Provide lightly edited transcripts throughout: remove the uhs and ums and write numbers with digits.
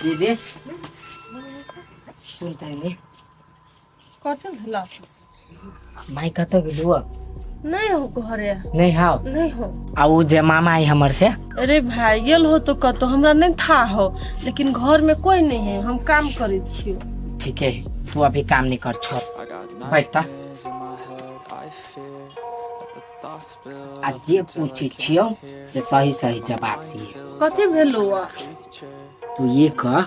दीदी सुनते नहीं। कथी भेला? माई कतऽ गेलू? नहीं हो घरे। नहीं हाव? नहीं हो। आ उ जे मामा है हमर से? अरे भाई गेल हो तो कतो हमरा नहीं था हो, लेकिन घर में कोई नहीं है, हम काम करे छियो। ठीक है, तू अभी काम नहीं कर, छोड़ बैठ त। आ जे पूछी छियो से सही सही जवाब दिए। कथी भेलो आ? तू ये कह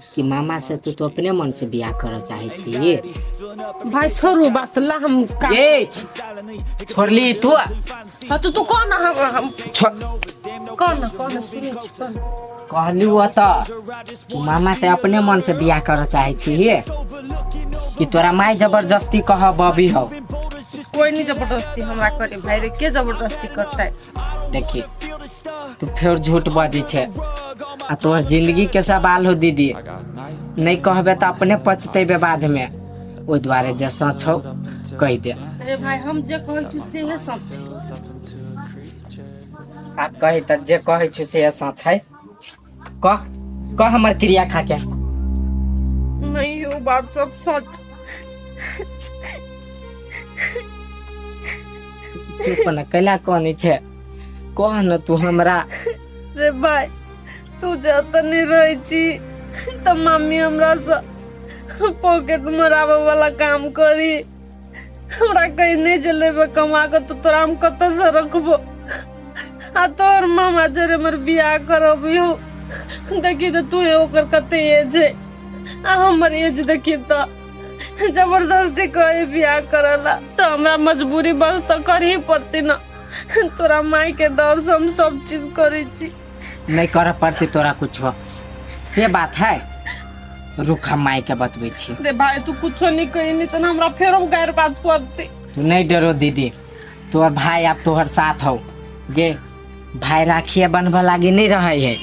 कि मामा से तू तो अपने मन से बियाह करऽ चाहे छी। भाई छोड़ू बात ला, हम काम ए छोड़ली तू? हाँ तो तू कौन? हम छोड़। कौन कौन सुनै छी कौन? कहलू तऽ तू मामा से अपने मन से बियाह करऽ चाहे छी कि तोरा माय जबरदस्ती कह बबी हो? कोई नहीं जबरदस्ती हमरा करे भाई रे, के जबरदस्ती करता है? देखी तू फेर झूठ बजै छै आ तोहर जिंदगी के सवाल हो दीदी, नहीं कहबे तऽ अपने पछतेबे बाद में, ओहि दुआरे जे सच हो कहि दे। अरे भाई हम जे कहै छी सेहे सच छै। आब कही तऽ जे कहै छु से सच है, कह कह हमर क्रिया खा के। नहीं हो बात सब सच। चुप न, कैला कहने छै, कह न तू हमरा। रे भाई तू जतऽ नहीं रहै छी तऽ मम्मी हमरा से पॉकेट मराबै वाला काम करी, हमरा कहीं नहीं चलेबे कमा के, तो तोरा हम कतऽ से रखबो? आ तोहर मामा जोरे हमर बियाह करबियो, देखी तऽ तू ओकर कते एज है आ हमर एज देखी, तऽ जबरदस्ती कहे बियाह करला तऽ हमरा मजबूरी बस तऽ करही पड़ती ना। तोरा माई के डर से हम सब चीज करै छी। नहीं करऽ पड़ती तोरा कुछो, से बात है। रुक हम माई के बतबै छी। रे भाई तू कुछो नहीं कही नहीं तऽ हमरा फेरो गारि बात पड़ती। तू नहीं डरो दीदी, तोहर भाई आब तोहर साथ हो गे। भाई राखिए बन्हबऽ लागी नहीं रहे है,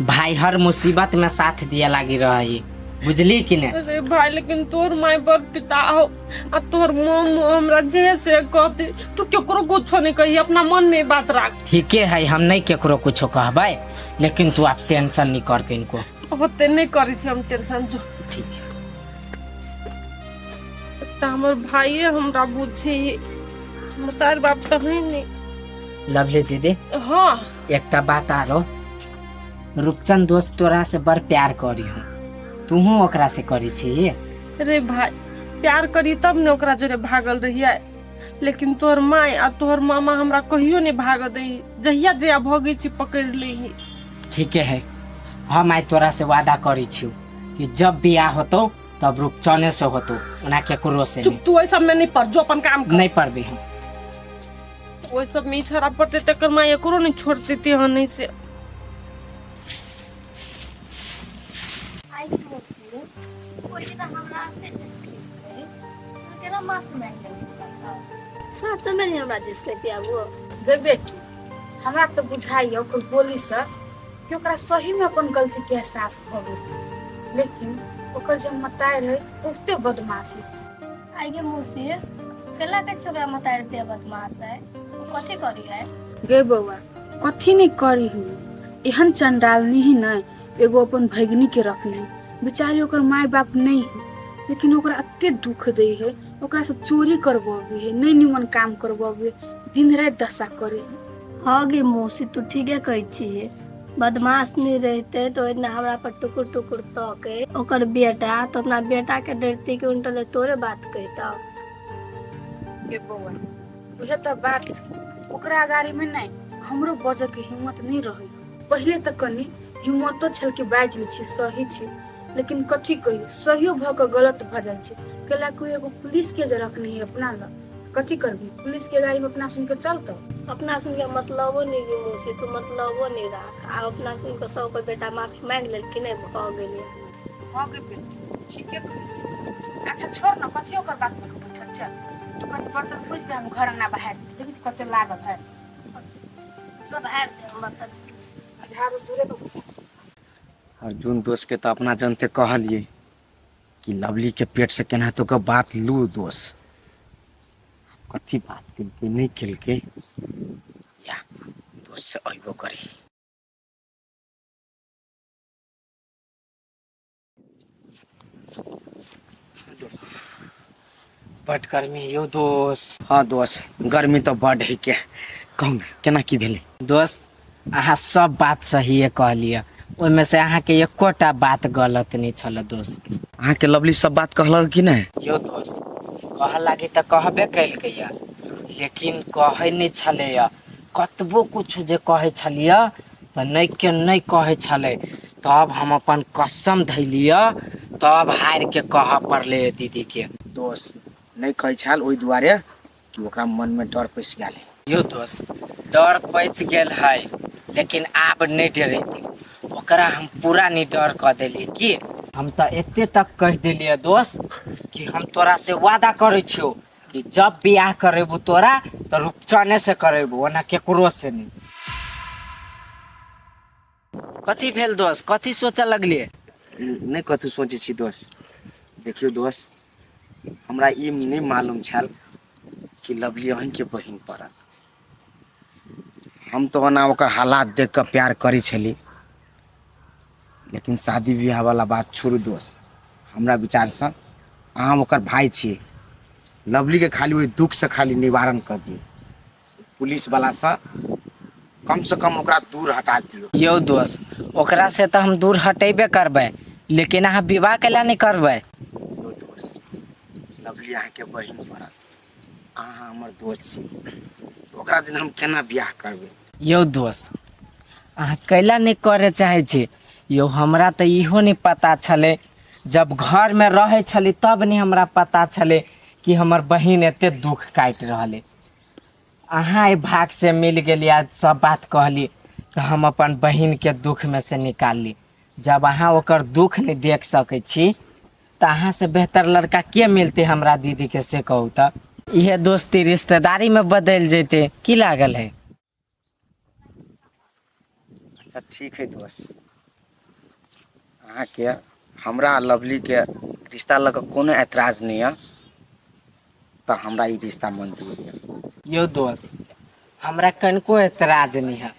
भाई हर मुसीबत में साथ दिए लागी रहे है, बुझली कि नहीं? अरे भाई लेकिन तोहर माय बाप पिता हो आ तोहर मोम हमरा जे से कहती, तू केकरो कुछो नहीं कही, अपना मन में बात राख। ठीके है, हम नहीं केकरो कुछो कहबै, लेकिन तू आप टेंशन नहीं कर के इनको। ओते नहीं करै छी हम टेंशन जो। ठीक है। एकटा हमर भाइये हमरा बुझी, हमर तार बाप तऽ है नहीं। लवली दीदी। हाँ। एकटा बात आरो, रूपचंद दोस्त तोरा से बड़ प्यार करी हूँ, तूहू ओकरा से करी छी? रे भाई प्यार करी तब ने ओकरा जोरे भागल रहियै, लेकिन तोहर माय आ तोहर मामा हमरा कहियो नहीं भाग दे, जहिया जहिया भगै छी पकड़ लेही। ठीके है, हम आइ तोरा से वादा करी छी कि जब बियाह होतो तब रूपचने से होतो, ओना केकरो से चुप, तू ओहि सब में नहीं पड़, जो अपन काम कर। नहीं पड़बे हम। ओहि सब में इशारा पड़ते तकर माय एकरो नहीं छोड़ देती हन नहीं से। आई मौसी, ओहि दिन हमरा से केलकै, तू केना माफी मांगि लेलही? साँचो में नहीं हमरा दिस कहती आबो। गे बेटी, हमरा तऽ बुझाइए ओकर बोलीसँ कि ओकरा सहीमे अपन गलतीके एहसास भऽ गेल, लेकिन ओकर जे मताइ रहै बहुते बदमाश है। आई गे मौसी, केला के छोकरा मताइ रहते बदमाश है, ओ कथी करी है? गे बौआ, कथी नहि करी हूँ, एहन चंडालनी ही नहि एगो अपन भगिनी के रखने, बेचारी ओकर माय बाप नहीं है, लेकिन ओकरा एते दुख दै है, ओकरा से चोरी करबी है, नहीं निमन काम करबी है, दिन राति दशा करे है। हाँ गे मौसी, तू ठीके कहै छी, बदमाश नहीं रहते तो इतना हमरा पर टुकुर टुकुर तके ओकर बेटा तो अपना बेटा के डरती के उनटले तोरे बात कहता। गे बौआ, उहे तऽ बात छै, ओकरा अगाड़ी में नहीं हमरो बजऽ के हिम्मत नहीं रहे। पहिले तऽ कनी हिम्मतो छल कि बाजि लै छी सही छी, लेकिन कथी कहियो सहियो भऽ कऽ गलत भऽ जाइ छै। कैला कि एगो पुलिस के जे रखने है अपना लग, कथी करबी पुलिस के गाड़ी में अपना सुन के चलतो? अपना सुन के मतलबो नहीं गे मौसी, तू मतलबो नहीं राख। आ अपना सुन के सब कोई बेटा माफी मांग लेलखिन, नहीं भऽ गेलै। भऽ गेल बेटी, ठीके कहै छी। अच्छा छोड़ न, कथी ओकर बात पर बैठल, चल तू कनी बर्तन पोछि दे, हम घर अंगना बहारि दै छी, देखै छी कते लागल है। बहारि दे हम बर्तन। झाड़ू दूरे पर बुझा। अर्जुन दोस्त के तो अपना जनते कहलिए कि लवली के पेट से केना तो के बात लू दोस्त, कथी बात केलकै नहीं केलकै, या दोस्त से अइबो करी। बड गर्मी यौ दोस्त। हँ दोस्त, गर्मी तऽ बड है के। कहू ने केना की भेलै? दोस्त अहाँ सब बात सहिए कहलियै, ओहिमे से अहाँके एकोटा बात गलत नहि छल दोस्त। अहाँके लवली सब बात कहलक कि नहि? यौ दोस्त कहऽ लागी तऽ कहबे केलकैया, लेकिन कहै नहि छलैया। कतबो कुछ जे कहै छलियै तऽ नहि के नहि कहै छलै। तब हम अपन कसम धैलियै, तब हारि के कहऽ पड़लै दीदी के। दोस्त नहि कहै छल ओहि दुआरे कि ओकरा मनमे डर पैसि गेल है। यौ दोस्त डर पैसि गेल है, लेकिन आब नहि डरेतै ओकरा। हम पूरा निडर कऽ देलियै की हम तऽ एते तक कहि देलियै दोस्त कि हम तोरा से वादा करै छियौ कि जब बियाह करेबू तोरा तऽ रूपचने से करेबू, ओना केकरो से नहि। कथी भेल दोस्त, कथी सोचऽ लगलियै? नहि कथी सोचै छी दोस्त। देखियौ दोस्त, हमरा ई नहि मालूम छल कि लवली अहीँके बहिन पड़त। हम तऽ ओना ओकर हालात देख कऽ प्यार करै छली, लेकिन शादी विवाहवला बात छोड़ू दोस्त। हमरा विचारसँ अहाँ ओकर भाय छियै, लवलीके खाली ओहि दुःखसँ खाली निवारण कर दियौ। पुलिसवलासँ कमसँ कम ओकरा दूर हटा दियौ। यौ दोस्त ओकरा से तऽ हम दूर हटेबे करबै, लेकिन अहाँ विवाह कैला नहि करबै? यौ दोस्त, लवली अहाँके बहिन पड़त, अहाँ हमर दोस्त छी, ओकरा दिन हम केना बियाह करबै? यौ दोस्त अहाँ कैला नहि करे चाहै छी? यौ हमरा तऽ इहो नहि पता छलै, जब घरमे रहै छली तब नहि हमरा पता छलै कि हमर बहिन एते दुख काटि रहल है। अहाँ एहि भागसँ मिल गेली आ सब बात कहली तऽ हम अपन बहिनके दुखमे से निकालली। जब अहाँ ओकर दुख नहि देख सकै छी तऽ अहाँसँ बेहतर लड़का के मिलतै हमरा दीदीके, से कहू तऽ। इहे दोस्ती रिश्तेदारीमे बदलि जेतै की लागल है? अच्छा ठीक है दोस्त, अहाँके हमरा लवलीके रिश्ता लऽ कऽ कोनो एतराज नहि यऽ, तऽ हमरा ई रिश्ता मंजूर यऽ। यौ दोस्त हमरा कनिको एतराज नहि है,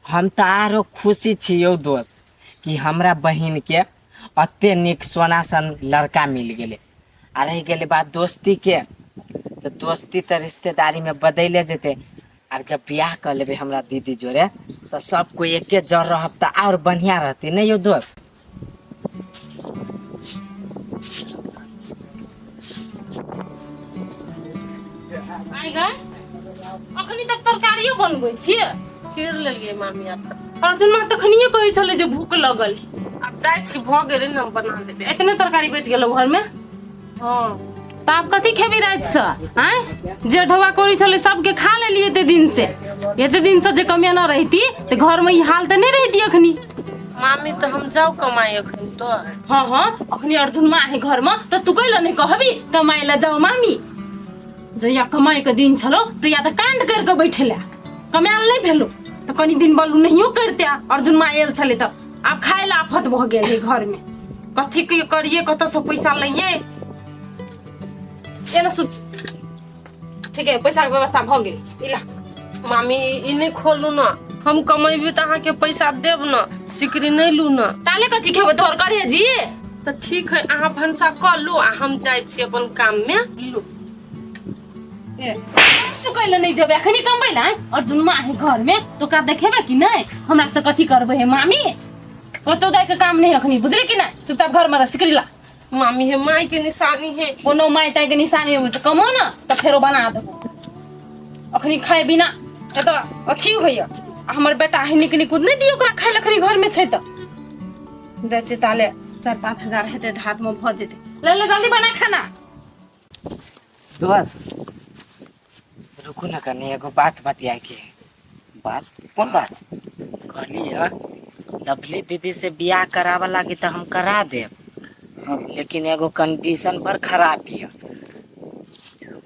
हम तऽ आरो खुशी छी यौ दोस्त कि हमरा बहिनके एते नीक सोना सन लड़का मिल गेलै। आ रहि गेलै बात दोस्तीके, तऽ दोस्ती तऽ रिश्तेदारीमे बदलि जेतै। आर जब बियाह कऽ लेबै हमरा दीदी जोड़े तऽ सब कोइ एके जर रहब तऽ आओर बढ़िआँ रहतै नहि यौ दोस्त? आइ गए अखनी तक तरकारियो बनबै छियै? चीर लेलियै मामी। आब अर्जुन माँ तखनिये कहै छलै जे भूख लगल। आब जाइ छी, भऽ गेलै ने, हम बना देबै। एतने तरकारी बचि गेलौ घरमे? हँ। तऽ आब कथी खेबी रातिसँ? आँय, जे ढोआ कौड़ी छलै सबके खा लेलियै एते दिन से। एते दिन से जे कमेना रहिती तऽ घरमे ई हाल तऽ नहि रहिती अखनी। मामी तऽ हम जाउ कमाइ अखन तो? हँ हँ, अखनी अर्जुन माँ है घरमे तऽ तू कैला नहि कहबी कमाइ लए जाउ मामी? जहिया कमाइ के दिन छलो तहिया तऽ कांड करि कऽ बैठेला, कमायल नहि भेलो तऽ कनि दिन बलू नहियो करिते। अर्जुन माँ आयल छलै तऽ आब खाय लए आफत भऽ गेल है घरमे। कथी के करिए, कतऽसँ पैसा लइए? एना सुन, ठीक है, पैसा के व्यवस्था भऽ गेल, इला। मामी ई नहि खोलू ने, हम कमेबी तऽ अहाँके पैसा देब ने, सिकरी नहि लू ने। ताले कथी खेबै तोहर करे जी? तऽ ठीक है, अहाँ भनसा कऽ लू आ हम जाइ छी अपन काममे। लू सुकै लए नहि जेबै अखनी कमबै लए? और दुनू आहे घरमे तऽ ओकरा देखेबै कि नहि हमरा से कथी करबै हे मामी? कतौ जाइके काम नहि अखनी, बुझली कि नहि? चुपचाप घरमे रह, सिकरी ला। मामी हे माय के निशानी है। कोनो माय ताय के निशानी है तऽ कमो ने तऽ फेरो बना देबो। अखनी खाए बिना एतऽ अथी होइया आ हमर बेटा है निक निकुत नहि दियौ ओकरा खाय लए, अखनी घरमे छै तऽ जाइ छियै ताले 4-5 हजार हेतै तऽ हाथमे भऽ जेतै। ले ले, जल्दी बना खाना। दोस्त रुकू ना कनी, एगो बात बतियाए के है। बात? कोन बात? कहली है लवली दीदी से बियाह कराबऽ लागी तऽ हम करा देब। हाँ। लेकिन एगो कंडीशन पर खराब यऽ।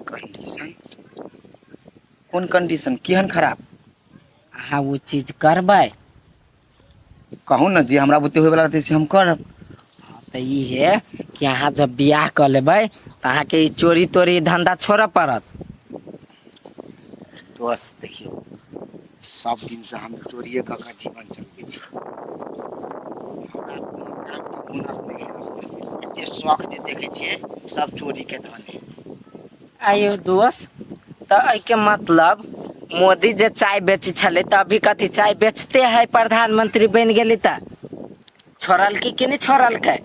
कंडीशन? कोन कंडीशन? केहन खराब? अहाँ ओ चीज करबै? कहू ने, जे हमरा बुते होयवला रहतै से हम करब। तऽ ई है कि अहाँ जब बियाह कऽ लेबै तऽ अहाँके ई चोरी तोरी धंधा छोड़ऽ पड़त। दोस्त देखियौ, सब दिनसँ हम चोरिए कऽ कऽ जीवन चलबै छी, हमरा कोनो कामके हुनर नहि है। एते शौख जे देखै छियै सब चोरीके धन है। आयो दोस्त, तऽ एहिके मतलब मोदी जे चाय बेचै छलै तऽ अभी कथी चाय बेचते है? प्रधानमंत्री बनि गेली तऽ छोड़लकै कि नहि छोड़लकै?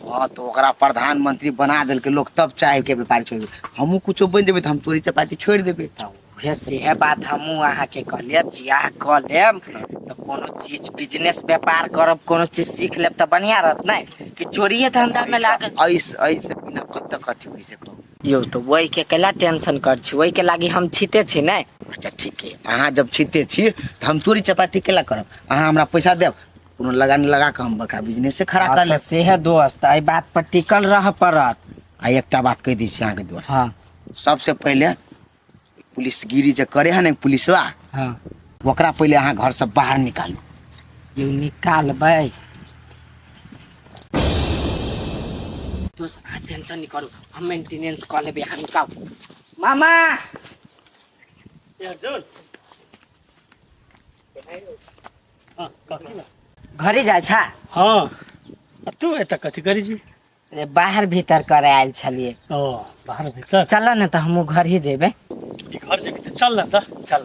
हाँ, तो ओकरा प्रधानमंत्री बना देलकै लोग, तब चाय के व्यापारी छोड़ देलकै। हमहूँ कुछो बनि जेबै तऽ हम तोरी चपाटी छोड़ि देबै। तऽ उहे सेहे बात हमहूँ अहाँके कहलियै, बियाह कऽ लेब तऽ कोनो चीज बिजनेस व्यापार करब, कोनो चीज सीख लेब तऽ बढ़िआँ रहत, नहि कि चोरिये धंधामे लागल। ऐसे ऐसे बिना कतऽ कथी होइ छै कहू? यौ, तऽ ओहिके कैला टेंशन कर छी? ओहिके लागी हम छिते छी ने। अच्छा ठीक है, अहाँ जब छिते छी तऽ हम चोरी चपाटी केला करब? अहाँ हमरा पैसा देब, कोनो लगान लगा कऽ हम बड़का बिजनेस से खड़ा कर तऽ लेब। सेहे दोस्त, एहि बात पर टिकल रह पड़त। आ एकटा बात कहि दै छी अहाँके दोस्त। हाँ। सबसे पहिले पुलिसगिरी जे करे है ने पुलिसवा, हाँ, ओकरा पहिले अहाँ घर से बाहर निकालू। यौ, निकालबै दोस्त, अहाँ टेंशन नहीं करू, हम मेंटेनेंस कऽ लेबै। अहाँ निकाल मामा। अर्जुन, हाँ, कथी बा? घरे जाइ छा? हाँ, आ तू एतऽ कथी करै छी? अरे, बाहर भीतर करे आयल छलियै। ओ, बाहर भीतर। चल ने तऽ हमहूँ घर ही जेबै। ई घर जेबी तऽ चल ने, तऽ चल।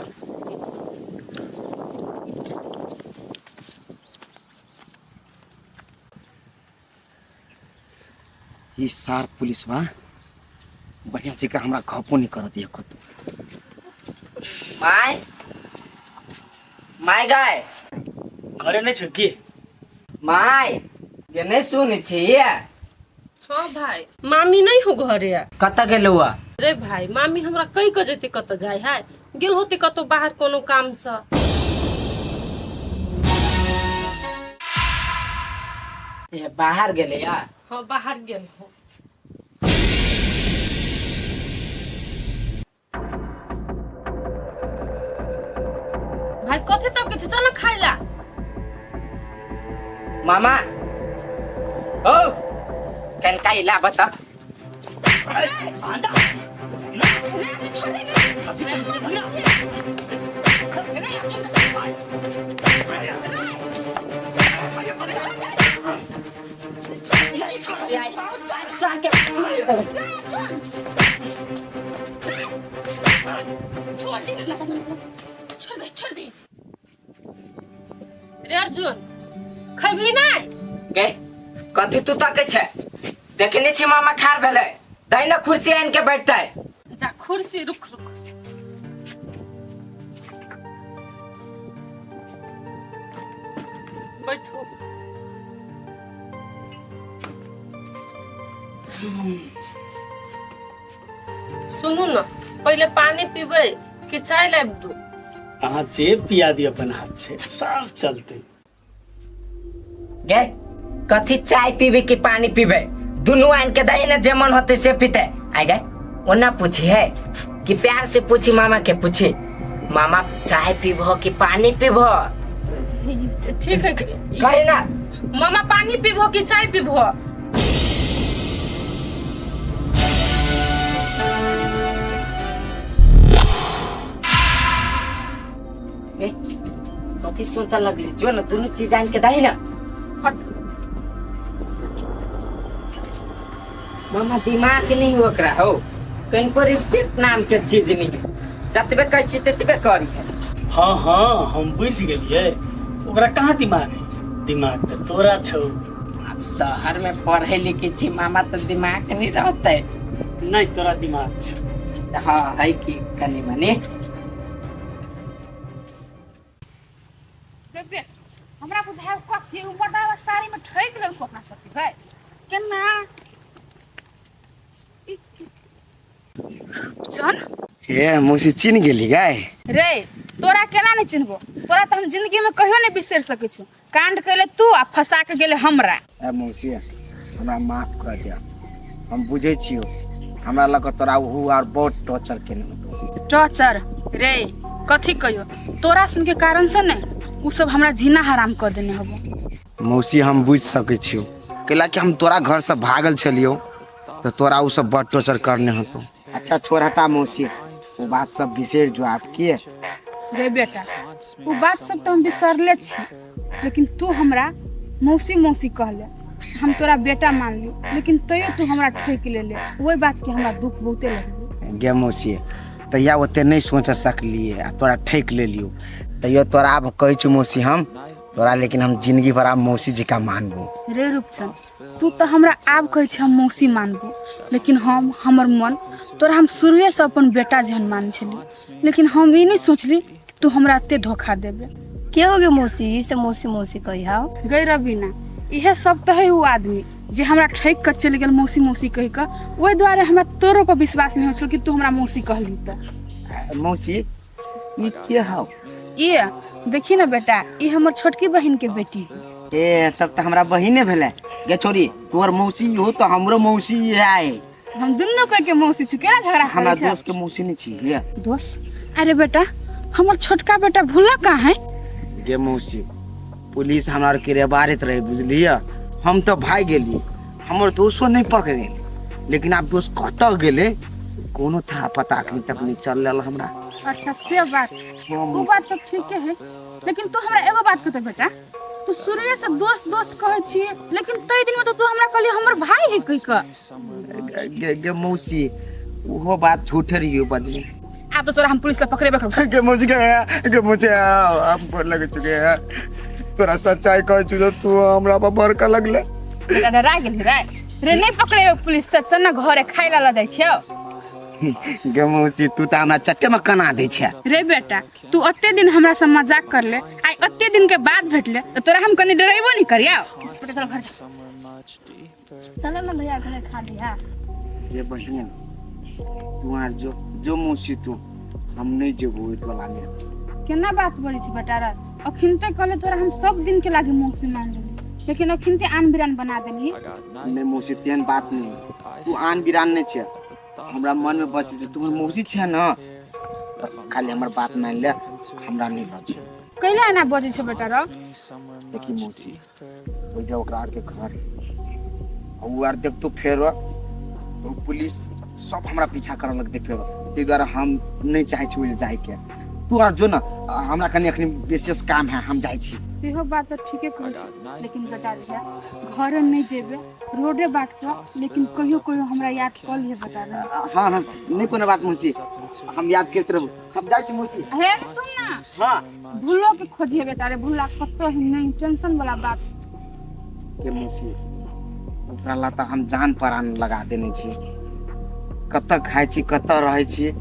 ई सार पुलिसवा बढ़िया से हमरा गपो नहीं करत दिया कतौ। My, my गाय। घरे नहि छौ की? My गे, नहि सुनै छियै? हाँ भाई, मामी नहीं हो घरे। कतऽ गेलौ? रे भाई, मामी हमरा कहि के जेते कतऽ जाय है? गेल होते कतौ बाहर कोनो काम से। ए, बाहर गेलै या? हाँ, बाहर गेल हो। भाई, कथी तक के चल खाइ ला। मामा ओ, कनका इला बता। छोड़ दे, छोड़ दे रे। अर्जुन, खैबी नहीं? गे, कथी तू तकै छै? देखने छी मामा खार भेलै, दही ने कुर्सी आनि के बैठतै। जा कुर्सी, रुक रुक। बैठो। सुनू ने, पहिले पानी पीबै कि चाय लाबि दू? अहाँ जे पिया दिअ, अपन हाथ छै, सब चलते। गे, कथी चाय पीबे कि पानी पीबे? दुनू आनि के दही ने, जे मन होते से पीते। आइ गे, ओना पूछी है कि प्यार से पूछी? मामा के पूछी, मामा चाय पीबो कि पानी पीबो? ठीक है। कहे ना। मामा, पानी पीबो कि चाय पीबो? ए, कथी सोचऽ लगली? जो ना, दुनू चीज आनि के दही ना। हट। मामा, दिमाग नहीं ओकरा हो, कहीं रिस्पेक्ट नाम के चीज नहीं है। जतबे कहै छी ततबे करी है। हाँ हाँ, हम बुझि गेलियै, ओकरा कहाँ दिमाग है? दिमाग तऽ तोरा छौ। अब शहर में पढ़े लिखे छी मामा, तऽ दिमाग नहीं रहते? नहि, तोरा दिमाग छौ। हाँ, है कि कनी मनी। देबे, हमरा बुझायल कथी उ मर्दावा साड़ी में ठकि लेलको अपना सबके। भाई, केना चल। हे मौसी, चिन्ह गेली गाय? रे, तोरा केना नहीं चिन्हबो? तोरा तऽ हम जिंदगी में कहियो नहीं बिसरि सकै छी। कांड कैले तू आ फंसा के गेले हमरा। ए मौसी, हमरा माफ कर दिया। हम बुझै छियो, हमरा लग तोरा ओहू आर बहुत टॉर्चर केने होतो। टॉर्चर रे, कथी कहियो, तोरा सुन के कारण से ने उ सब हमरा जीना हराम कर देने हबो। मौसी, हम बुझि सकै छियो, कैला कि हम तोरा घर से भागल छलियो तऽ तोरा उ सब बड़ टॉर्चर करने होतो। अच्छा छोड़, हटा मौसी, वो बात सब बिसरि जो आब के। रे बेटा, उ बात सब तऽ हम बिसरले छी, लेकिन तू हमरा मौसी मौसी कहले, हम तोरा बेटा मानली, लेकिन तैयो तू हमरा ठकि लेले। ओहि बात के हमरा दुख बहुते लगलै। गे मौसी तहिया ओते नहि सोच सकलियै आ तोरा ठकि लेलियौ। तैयो तोरा आब कहै छी मौसी हम तोरा, लेकिन हम जिंदगी भर आब मौसी जी का मानबो। रे रूपचंद, तू तऽ हमरा आब कहै छै हम मौसी मानबो, लेकिन हम हमर मन तोरा हम शुरुएसँ अपन बेटा जेहन मानै छली, लेकिन हम ई नहि सोचली कि तू हमरा एते धोखा देबे। के हो गे मौसी ई से मौसी मौसी कही हाउ? गई रबीना, इहे सब तऽ है उ आदमी जे हमरा ठकि कऽ चलि गेल मौसी मौसी कहि कऽ। ओहि दुआरे हमरा तोरो पर विश्वास नहि होइ छल कि तू हमरा मौसी कहली तऽ। मौसी ई के हौ? ई देखी ने बेटा, ई हमर छोटकी बहिन के बेटी। ए तब तऽ हमरा बहिने भेलै। गे छोरी, तोर मौसी हो तऽ हमरो मौसी है। हम दुनू कोई के मौसी छी, केना झगड़ा हमरा दोस्त के मौसी नहीं छी ये। दोस्त? अरे बेटा, हमर छोटका बेटा भूला कहाँ है? गे मौसी, पुलिस हमरा के रेबारत रहे बुझलिए, हम तो भाग गेली, हमर दोस्तो नहीं पकड़े, लेकिन आब दोस्त कतऽ गेलै कोनो था पता अखनी तक नहीं चल रहल हमरा। अच्छा से बात, वो बात तो ठीक है, लेकिन तू हमरा एगो बात कहते बेटा, तू शुरुए से दोस्त दोस्त कहै छी, लेकिन तै दिन में तो तू हमरा कहली हमर भाई है कहि कऽ। गे गे मौसी, ओहो बात झूठे रहियो बजली। आब तो तोरा हम पुलिस ला पकड़ेबे करब। गे मौसी के, गे मौसी हम गोर लग चुके हैं, तोरा सच्चाई कहै छु तू हमरा पर बड़का लगले। बेटा डरा गेल रे, रे नहीं पकड़ेबे पुलिस से, चल ना घरे खाइ ला ल जाइ छियौ। गे मौसी, तू तऽ हमरा चट्टे में कना दै छै। रे बेटा, तू ओते दिन हमरा से मजाक करले, आइ ओते दिन के बाद भेटले, तऽ तोरा हम कनी डरेबो नहीं करियौ। बेटा चल घर जा। चलो ना भैया घरे खा लिहा। ये बहिन तू आर जो जो मौसी तू, हम नहीं जेबो ओइ टोला में। केना बात बोलै छी बेटा रे, अखिनते कहले तोरा हम सब दिन के लागे मौसी मान लेली, लेकिन अखिनते आन बिरान बना देली। नहीं मौसी, तेहन बात नहीं, तू आन बिरान नहीं छे, हमरा मन में बसे छे, तू हमर मौसी छे ना, बस खाली हमर बात मान ले, हमरा नहीं बचे। कैला एना बजै छे बेटा रे? देखी मौसी, ओइ जे ओकरा आर के घर उ आर देखतो फेर उ पुलिस सब हमरा पीछा करऽ लगतै फेर, ताहि दुआरे हम नहीं चाहै छी ओइ जाय के। तू आर जो ना, हमरा कनी अखनी विशेष काम है, हम जाइ छी। सेहो बात तऽ ठीके कहै छी, लेकिन बेटा रे घरे नहीं जेबे, रोडे बाट पर, लेकिन कहियो कहियो हमरा याद कऽ लिहे बेटा रे। हाँ हाँ, नहीं कोनो बात मौसी, हम याद करते रहबो। हम जाइ छी मौसी। हे सुन ना, हाँ भूलो के खोजिए बेटा रे, भूला कतौ ही नहीं, टेंशन वाला बात। के मौसी, ओकरा ला तऽ हम जान प्राण लगा देने छी, कतऽ खाइ छी कतऽ रहै छी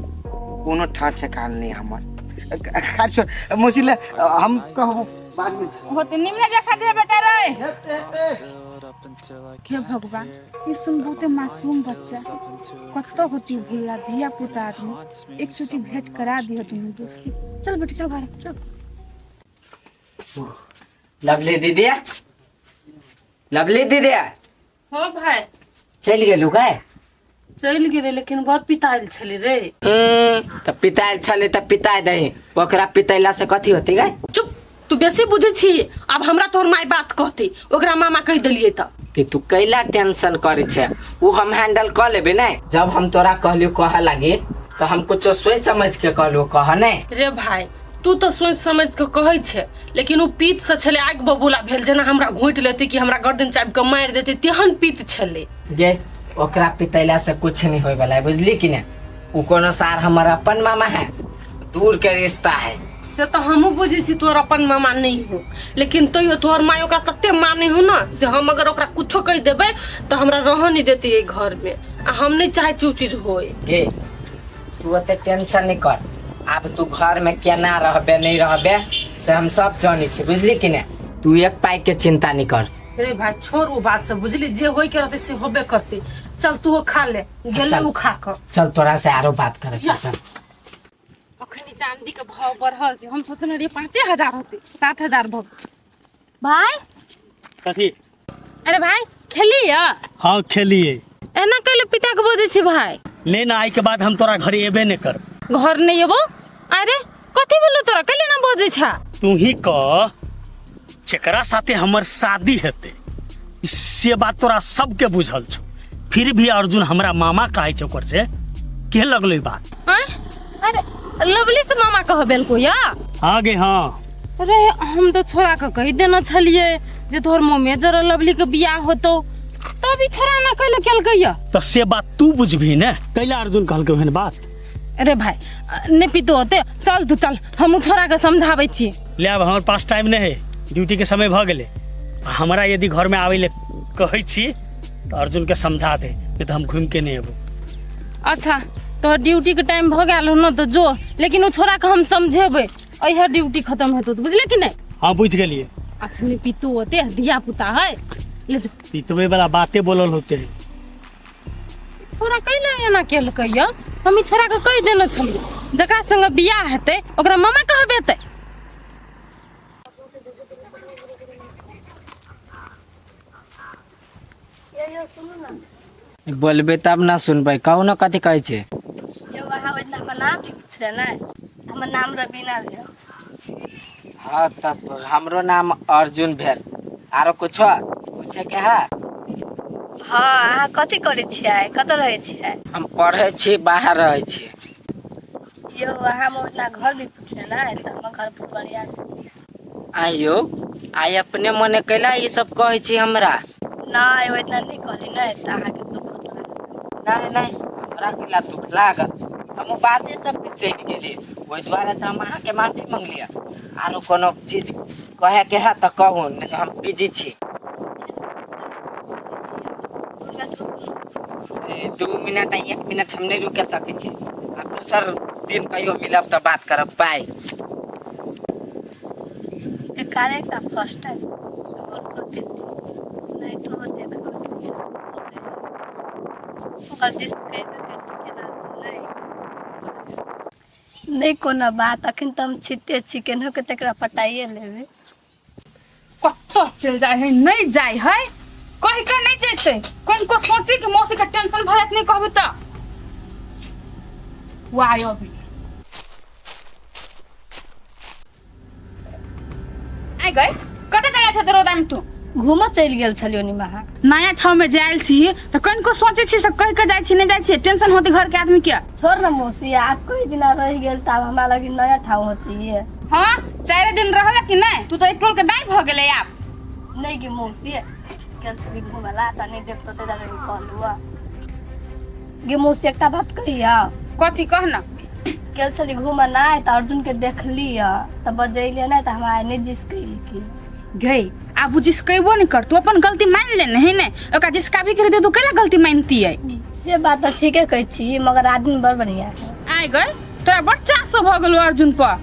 कोनो ठार ठेकान नहीं हमर। खैर छोड़ मौसी, ले हम कहबो बाद में। होते निमने देखा दे बेटा रे। हे भगवान, ई सुन बहुते मासूम बच्चा कतौ होती भूला धिया पुता आदमी, एक चोटी भेंट करा दियो तुम दोस्त की। चल बेटी चल घर चल। लवली दीदी, लवली दीदी। हो भाई। चलि गेलू गाय? चलि गेलै, लेकिन बड़ पितायल छलै रे। तऽ पितायल छलै तऽ पिताय दही, ओकरा पितैला से कथी होतै गाय? चुप, तू बेसी बुझै छी। आब हमरा तोहर माय बात कहतै, ओकरा मामा कहि देलियै तऽ। कि तू कैला टेंशन करै छै, उ हम हैंडल कऽ लेबै ने। जब हम तोरा कहलियो कहऽ लागी तऽ हम कुछो सोचि समझ के कहलियो कह ने। रे भाई, तू तऽ सोचि समझ के कहै छै, लेकिन उ पीत से छलै आगि बबूला भेल, जेना हमरा घोंटि लेतै कि हमरा गर्दन चापि कऽ मारि देतै, तेहन पीत छलै। गे ओकरा पितैला से कुछ नहीं होय वाला है, बुझली कि ने? उ कोनो सार हमर अपन मामा है, दूर के रिश्ता है। से तऽ हमहूँ बुझै छी तोहर अपन मामा नहीं हो, लेकिन तैयो तोहर माय ओकरा तते मानै हो ना से हम अगर ओकरा कुछो कहि देबै तऽ हमरा रहऽ नहीं देतै एहि घरमे, आ हम नहीं चाहै छी उ चीज होय। गे तू ओते टेंशन नहीं कर, आब तू घर में केना रहबे नहीं रहबे से हम सब जानै छी, बुझली कि ने? तू एक पाई के चिंता नहीं कर। रे भाई छोड़ वो बात सब, बुझली जे होय के रहतै से होबे करतै। चल तू खा ले, गेलै चल। उ खा कऽ। चल तोरा से आरो बात करे के, चल। अखनी चांदी के भाव बढ़ल छै, हम सोचने रहियै 5000 होतै, 7000 भऽ गेल। भाई कथी? अरे भाई खेलिए? हाँ खेलिए। एना कैले पिता के बजै छी भाई? ले ना, आई के बाद हम तोरा घरे एबे नहीं कर। घर नहीं एबो? अरे कथी बोलू तोरा, कैले ना बजै छा? तू ही कह, जेकरा साथे हमर शादी हेतै से बात तोरा सबके बुझल छौ, फिर भी अर्जुन हमरा मामा कहै छै, ओकर से के लगलै बात? आँय? अरे लवली से मामा कहबेल को या? हाँ गे हाँ। अरे हम तो छोरा के कहि देने छलियै जे तोहर मम्मी जरा लवली के बियाह होतौ, तब तब ई छोरा एना कैले केलकै या? तऽ से बात तू बुझबही ने, कैला अर्जुन कहलकै ओहन बात? अरे भाई नहि पीतो होते, चल तू चल, हम छोरा के समझाबै छी। ले आब हमर पास टाइम नहीं है, ड्यूटी के समय भऽ गेलै। आ हमरा यदि घरमे आबै ले कहै छी तऽ अर्जुन के समझा दे, नहीं तऽ हम घूमि के नहीं एबो। अच्छा तोहर ड्यूटी के टाइम भऽ गेल हो न तऽ जो, लेकिन ओ छोरा के हम समझेबै, अहिया ड्यूटी खत्म हेतौ तऽ, बुझले कि नहि? हाँ बुझि गेलियै। अच्छा नहि पीतो होते, धिया पुता है, ले जो। पीतबै वाला बाते बोलल होते है। छोरा कैला एना केलकै या? हम ई छोरा के कहि देने छलियै जकरा संगे बियाह हेतै ओकरा मामा कहबेतै। यौ सुनू ने। बोलबै तब ने सुनबै, कहू ने कथी कहै छै। यौ अहाँ ओहि दिना हमर नाम भी पुछले ने, हमर नाम रबीना भेल। हाँ तब हमरो नाम अर्जुन भेल। आरो कुछो पूछे के है? हँ, अहाँ कथी करै छियै, कतऽ रहै छियै? हम पढ़ै छी, बाहर रहै छी। यौ अहाँ हम ओहि दिना घर भी पुछले ने, तऽ हमर घर फुलबरिया। आइयो आइ अपने मने कैला ई सब कहै छी हमरा? नहि, ओहि दिना नहि कहली ने तऽ अहाँके दुःख होत। नहीं नहीं, हमरा कैला दुख लागल? हम ओ बाते सब बिसरि गेलियै, ओहि दुआरे तऽ हम अहाँके माफी मंगलियै। आरो कोनो चीज कहे के है तऽ कहू, नहीं तऽ हम बिजी छी। 2 मिनट आ 1 मिनट हम नहि रुकि सकै छी। आ दोसर दिन कहियो मिलब तऽ बात करब। बाय। एकारे एकटा फर्स्ट टाइम नहि तो देखबै ओकर दिस नहि नहि कोनो बात। अखन तऽ हम छिते छी, केनाहु के तकरा पटाइए लेबै। कतऽ चलि जाइ है, नहि जाइ है कहि के नहि जेतै। कोन को सोची कि मौसी के टेंशन भऽ जायत, नहि कहबै तऽ वाह अभी आइ गई। कतऽ चलि जाइ छै रौदा में तू? घूमऽ चलि गेल छलियै निमाहा। नया ठाव में जायल छी तऽ कनिको सोचै छी से कहि के जाइ छी, नहि जाइ छी, टेंशन होती घर के आदमी के। छोड़ न मौसी, आब कोई दिना रहि गेल तऽ आब हमरा लगी नया ठाव होती है। हाँ 4 दिन रहल कि नहि, तू तऽ एक टोल के दाई भऽ गेलै आब। नहि गे मौसी, गेल छली घूमऽ ला तऽ नहि देखतो तऽ लगी कहलहुँ। गे मौसी एकटा बात कहिया? कथी कह न। गेल छली घूमऽ नहि तऽ अर्जुन के देखली तऽ बजैलियै नहि तऽ हमरा नहि जिसकैलकी। गई आब ओ जिसकेबो नहीं कर, तू अपन गलती मान ले नहीं ने ओकरा जिसकाबी के रहते तू केला गलती मानती है? से बात तऽ ठीके कहै छी, मगर आदमी बड़ बढ़िया है। आइ गई तोरा बड़ चासो भऽ गेलो अर्जुन पर।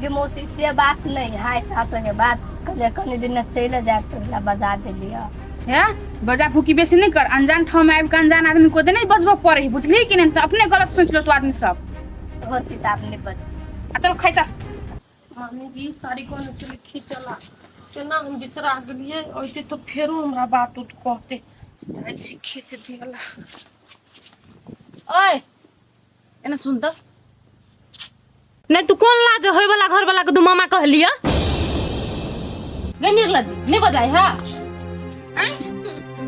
गे मौसी से बात नहीं है, चासो के बात कहलियै कनी दिन चलि जायब तऽ ओहिला बजा देलियै। है बजा फूकी बेसी नहीं कर, अनजान ठाव में आबि के अनजान आदमी को दे नहीं बजबऽ पड़े है, बुझलिही कि नहीं? तऽ अपने गलत सोच लो तू आदमी सब। होती तऽ आब नहि बज। आ चल खाइ चल। मामी जी साड़ी कोन छलै खींचला, केना हम बिसरा गेलियै। अइते तऽ फेरो हमरा बात उत कहते, जाइ छी खींच दियला। ओए एना सुन तऽ नहीं, तू कोन लाज होय वाला घर वाला के तू मामा कहलिया? गई निर्लज नहीं बजाय है।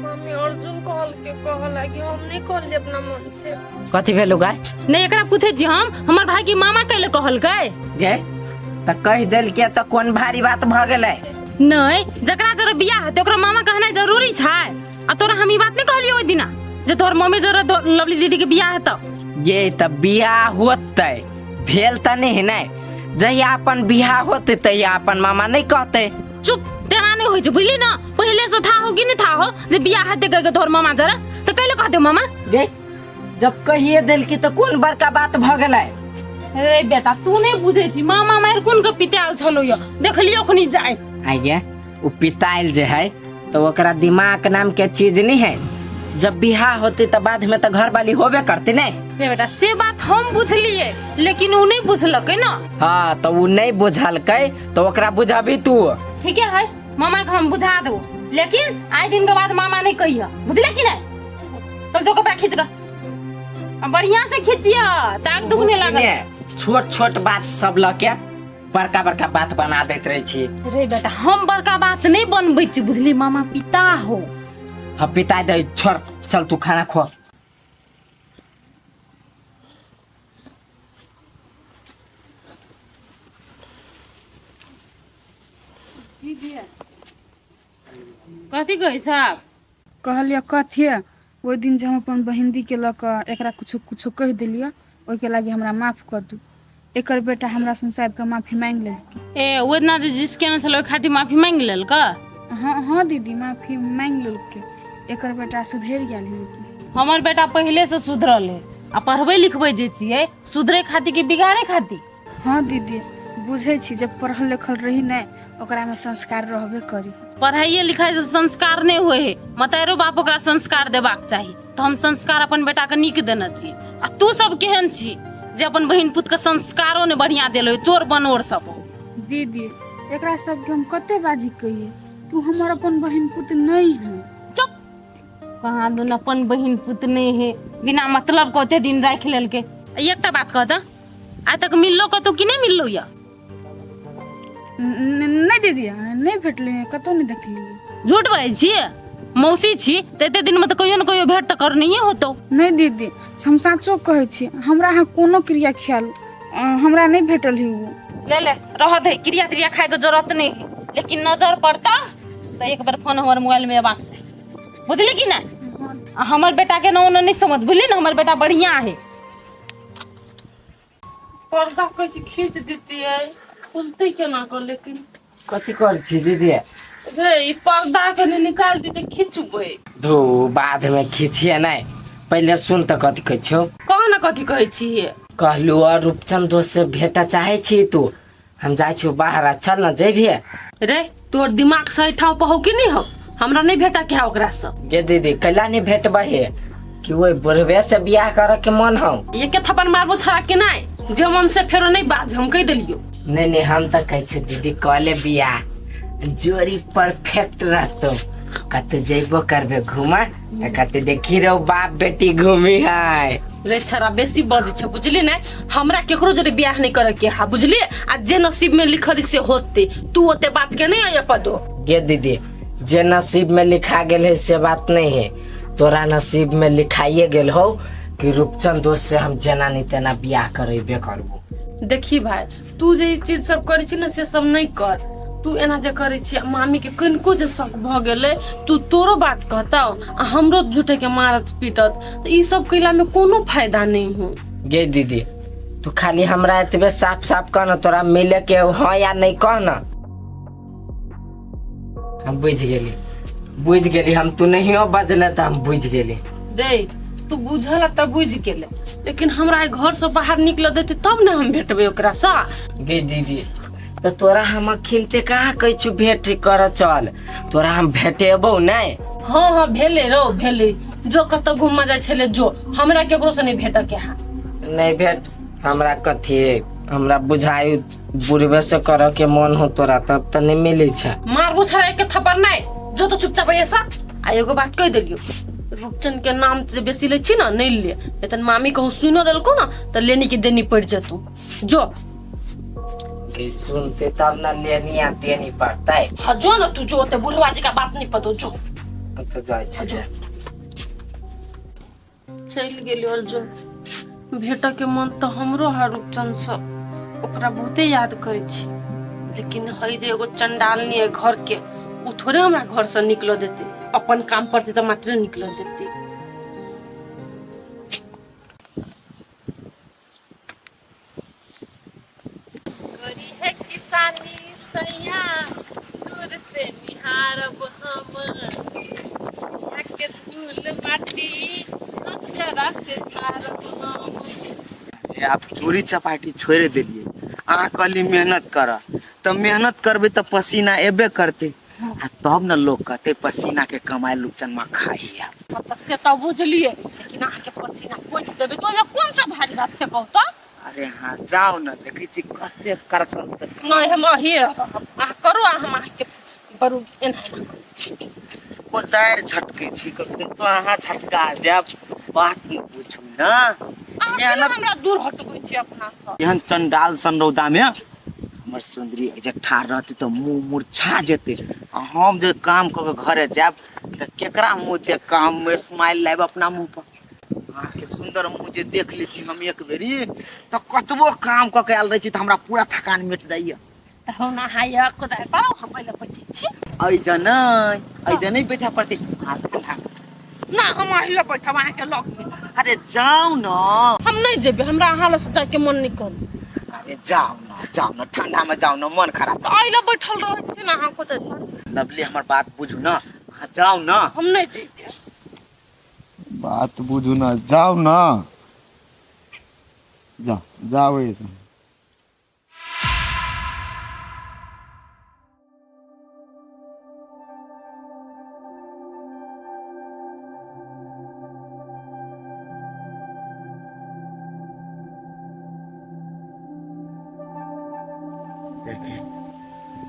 मम्मी अर्जुन कहल के कहल कि हम नहीं कहलिए अपना मन से। कथी भेलौ गाय? नहीं एकरा पूछे छी हम, हमर भाई के मामा कैले कहलकै? गे तऽ कहि देलकै तऽ कोन भारी बात भऽ गेलै? नहीं, जकरा तोरा बियाह हेतै ओकरा मामा कहनाइ जरूरी छै। आ तोरा हम ई बात नहीं कहलियै ओहि दिना जे तोहर मम्मी जरा लवली दीदी के बियाह हेतौ? ये तऽ बियाह होतै, भेल तऽ नहीं ने। जहिया अपन बियाह होतै तहिया अपन मामा नहीं कहतै। चुप, तेना नहीं होइ छै, बुझली ना? पहिले से था हो कि नहीं था हो जे बियाह हेतै कहि के तोहर मामा जरा तऽ कैले कहतै मामा? गे जब कहिए देलकी तऽ कोन बड़का बात भऽ गेलै? रे बेटा तू नहीं बुझै छी, मामा मारि कोन के पितायल छलो यो, देखलियो अखनी जाय। आइ गे ओ पितायल जे है तो ओकरा दिमाग नाम के चीज नहीं है। जब बियाह होते तो बाद में तो घर वाली होबे करते नहीं। रे बेटा से बात हम बुझलिए, लेकिन उ नहीं बुझलकै ना। हाँ तो उ नहीं बुझलकै तो ओकरा बुझाबी तू। ठीक है मामा के हम बुझा देबो, लेकिन आइ दिन के बाद मामा नहीं कहिया, बुझले कि नहीं? चल तो कपड़ा खींच के बढ़िया से खींचिया, ताक दुखने लागल। छोट छोट बात सब लके बड़का बड़का बात बना देत रहे छी। रे बेटा हम बड़का बात नहीं बनबै छी, बुझली? मामा पिता हो। हाँ पिता दे, छोड़ चल तू खाना खो। कथी कहै छ? कहलियै कथी ओहि दिन जे हम अपन बहिनदीके लऽ कऽ एकरा किछो किछो कहि देलियै ओहिके लागि हमरा माफ कर दू। एकर बेटा हमरा सुन साहबके माफी मांगि लेलकै। ए ओ दिना जे जिस केने छलै ओहि खातिर माफी मांगि लेलकै? हाँ हाँ दीदी, माफी मांगि लेलकै। एकर बेटा सुधरि गेल है। लेकिन हमर बेटा पहिले से सुधरल है। आ पढ़बै लिखबै जे छियै सुधरे खातिर कि बिगाड़े खातिर? हाँ दीदी, बुझै छी जब पढ़ल लिखल रही ने ओकरामे संस्कार रहबे करी। पढ़ाइए लिखाइ से संस्कार नहि होइ है, मतारो बाप ओकरा संस्कार देबाक चाही। तऽ हम संस्कार अपन बेटाके नीक देने छी। आ तू सब केहन छी जे अपन बहिन पुतके संस्कारो नहि बढ़िआँ देलो, चोर बनोर सब हो। दीदी, एकरा सबके हम कते बाजी कहिए, तू हमर अपन बहिन पुत नहीं है। चुप, कहाँ दुन अपन बहिन पुत नहीं है, बिना मतलब के ओते दिन राखि लेलकै। एकटा बात कह तऽ, आइ तक मिललो कतौ कि नहि मिललो या? नहि दीदी, नहि भेटलै, कतौ नहि देखलियै। झूठ बाजै छियै? मौसी छी तऽ एते दिनमे तऽ कहियो ने कहियो भेंट तऽ करनैये होतौ। नहि दीदी, हम साँचो कहै छी, हमरा अहाँ कोनो क्रिया ख्याल हमरा नहि भेटल है ओ। ले ले रह दे, क्रिया त्रिया खाइके जरूरत नहि है, लेकिन नजर पड़ता तऽ एक बेर फोन हमर मोबाइल में अयबाक चाही, बुझली कि नहि? आ हमर बेटा के ना ओना नहि समझ, बुझली ने? हमर बेटा बढ़िया है। पर्दा कहै छी खींच दितियै, खुलतै केना कऽ? लेकिन कथी कर छी दीदी? रे ई पर्दा कनि निकालि दितै, खिचबै। धू, बाद में खींचिए नहीं, पहले सुन तऽ कथी कहै छौ। कह ने कथी कहै छियै। कहलू और रूपचंद दोस्त से भेंट चाहे छी तू, हम जाइ छी बाहर, आ चल न जेबही। रे तोर दिमाग सही ठाव पर हौ कि नहीं हौ? हमरा नहीं भेटा के है ओकरा से। गे दीदी, कैला नहीं भेटबहे? कि ओहि बुढ़बे से बियाह करे के मन हौ? एके थप्पड़ मारबो छोड़ा के नहीं, जे मन से फेरो नहीं बाज, हम कह देलियो। नहीं नहीं, हम तो कहै छी दीदी कले बियाह, जोड़ी परफेक्ट रहतो। कते जइबो करबे घूमा तऽ कते देखी रहो बाप बेटी घूमी है। रे छड़ा बेसी बजै छै, बुझली ने? हमरा केकरो जरे बियाह नहीं करे के हा, बुझली? आ जे नसीब में लिखल से होते, तू ओते बात के नहीं आया पदो। गे दीदी, जे नसीब में लिखा गेल है से बात नहीं है, तोरा नसीब में लिखाइए गेल हो कि रूपचंद दोस्त से हम जेना नहीं तेना बियाह करेबे करबो। देखी भाई, तू जे ई चीज सब करै छी ने से सब नहीं कर। तू एना जे करै छी, मामी के कनिको जे शक भऽ गेलै तू तोरो बात कहतौ आ हमरो झूठे के मारत पीटत, तऽ ई सब कैला में कोनो फायदा नहीं हो। गे दीदी, तू खाली हमरा एतबे साफ साफ कह न, तोरा मिले के हो या नहीं कह न। हम बुझ गेली, बुझ गेली हम, तू नहीं हो बजले तऽ हम बुझ गेली। दे तू बुझल तऽ बुझ गेले, लेकिन हमरा घर से बाहर निकल देते तब ने हम भेटबै ओकरा से। गे दीदी, तऽ तोरा हम अखिनते कहाँ कहै छु भेंट कर चल, तोरा हम भेटेबौ नहीं। हाँ हाँ भेले रो भेले, जो कतौ घूमऽ जाइ छलै जो, हमरा केकरो से नहीं भेटऽ के है। नहीं भेट हमरा कथी, हमरा बुझाइ बुढ़बे से करऽ के मन हो तोरा, तब तऽ नहीं मिलै छै। मारबो छड़ा एक थप्पड़ नहीं, जो तो चुपचाप ऐसा। आ एगो बात कहि देलियो, रूपचंद के नाम जे बेसी लै छी ना नहीं ले, एतन मामी कहूँ सुनो लेलको ना तऽ लेनी के देनी पड़ि जेतौ। जो गे सुनते तब ना लेनी आ देनी पड़तै। हाँ जो ना तू जो, ओते बुढ़वा जी का बात नहीं पतो, जो। हम तऽ जाइ छी। जो। चलि गेली अर्जुन, भेटऽ के मन तऽ हमरो है रूपचंद से, ओकरा बहुते याद करै छी, लेकिन है जे एगो चंडालनी है घर के, ओ थोड़े हमरा घर से निकलऽ देतै, अपन काम पड़तै तऽ मात्रे निकलऽ देतै। करी है किसानी सैया दूर से निहारब हम, यहाँ के धूल माटी जरा से झारब हम। ए, आब चोरी चपाटी छोड़ि देलियै। अहाँ कहली मेहनत कर, तऽ मेहनत करबै तऽ पसीना एबे करतै, आ तब ने लोग कहतै पसीना के कमाइ लुचनमा खाइया। हाँ, तऽ से तऽ बुझलियै, लेकिन अहाँके पसीना पोछि देबै तऽ ओहिमे कोन सा भारी बात छै कहू तऽ? अरे हाँ जाओ ने, देखै छी कते करकल। नहि, हम अही रहब, अहाँ करू आ हम अहाँके बरू एना एना करै छी। कोदारि झटकै छी कखन तो अहाँ झटका जायब, बात नहि बुझू ने। अहाँ केना मेहनत हमरा दूर हटबै छी अपनासँ? एहन चंडाल सन रौदा में हमर सुंदरी जे ठाढ़ रहतै तऽ मुँह मुरझा जेतै, आ हम जे काम कऽ के घरे जायब तऽ केकरा मुँह देख कऽ हम स्माइल लायब अपना मुँह पर? अहाँके सुंदर मुँह जे देख लै छी हम एक बेरी तऽ कतबो काम कऽ के आयल रहै छी तऽ हमरा पूरा थकान मिट जाइए। तऽ हम अहाँ यऽ कोदारि पारू, हम पहिले बैठै छी। एहि जनै एहि जनै बैठा पड़तै। हाथ ठंडा ना हम अहिले बैठब अहाँके लग में। अरे जाओ ना। हम नहीं जेबै, हमरा अहाँ लग जाके मन नहीं कर। अरे जाओ ना, जाओ ना, ठंडा में जाओ ना, मन खराब। तो अहिले बैठल रहै छी ना अहाँ को। लवली हमर बात बुझू ना, जाओ ना। हम नहीं जेबै। बात बुझू ना, जाओ ना, जाओ जाओ ऐसे।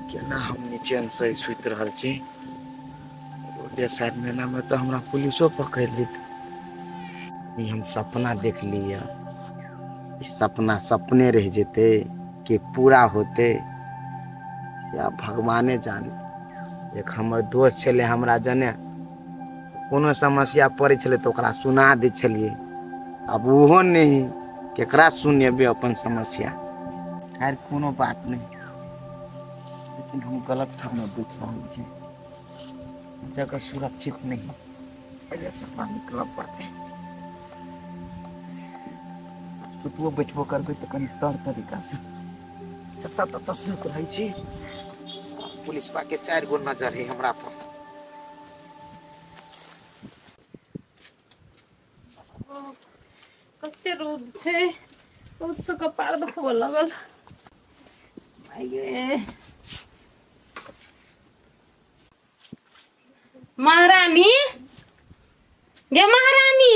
केना हम निचैन से सुति रहल छी। रोडे साइड में ना में तो हमरा पुलिसो पकड़ लेत। ई हम सपना देख लिया, ई सपना सपने रह जेते कि पूरा होते से आब भगवाने जाने। एक हमर दोस्त छलै, हमरा जने कोनो समस्या पड़ै छलै तऽ ओकरा सुना दै छलियै, आब ओहो नहि, केकरा सुनेबै अपन समस्या। खैर कोनो बात नहीं, लेकिन हम गलत ठाम में देख रहल छी, जगह सुरक्षित नहीं, एहिसँ से निकलऽ पड़तै। सुतबो बैठबो करबै तऽ कनि तर तरीका से, जतऽ ततऽ सुति रहै छी। पुलिसवा के 4 गो नजर है हमरा पर। कते रौद छै, रौद से कपार दुखबऽ लगल। महारानी गे महारानी,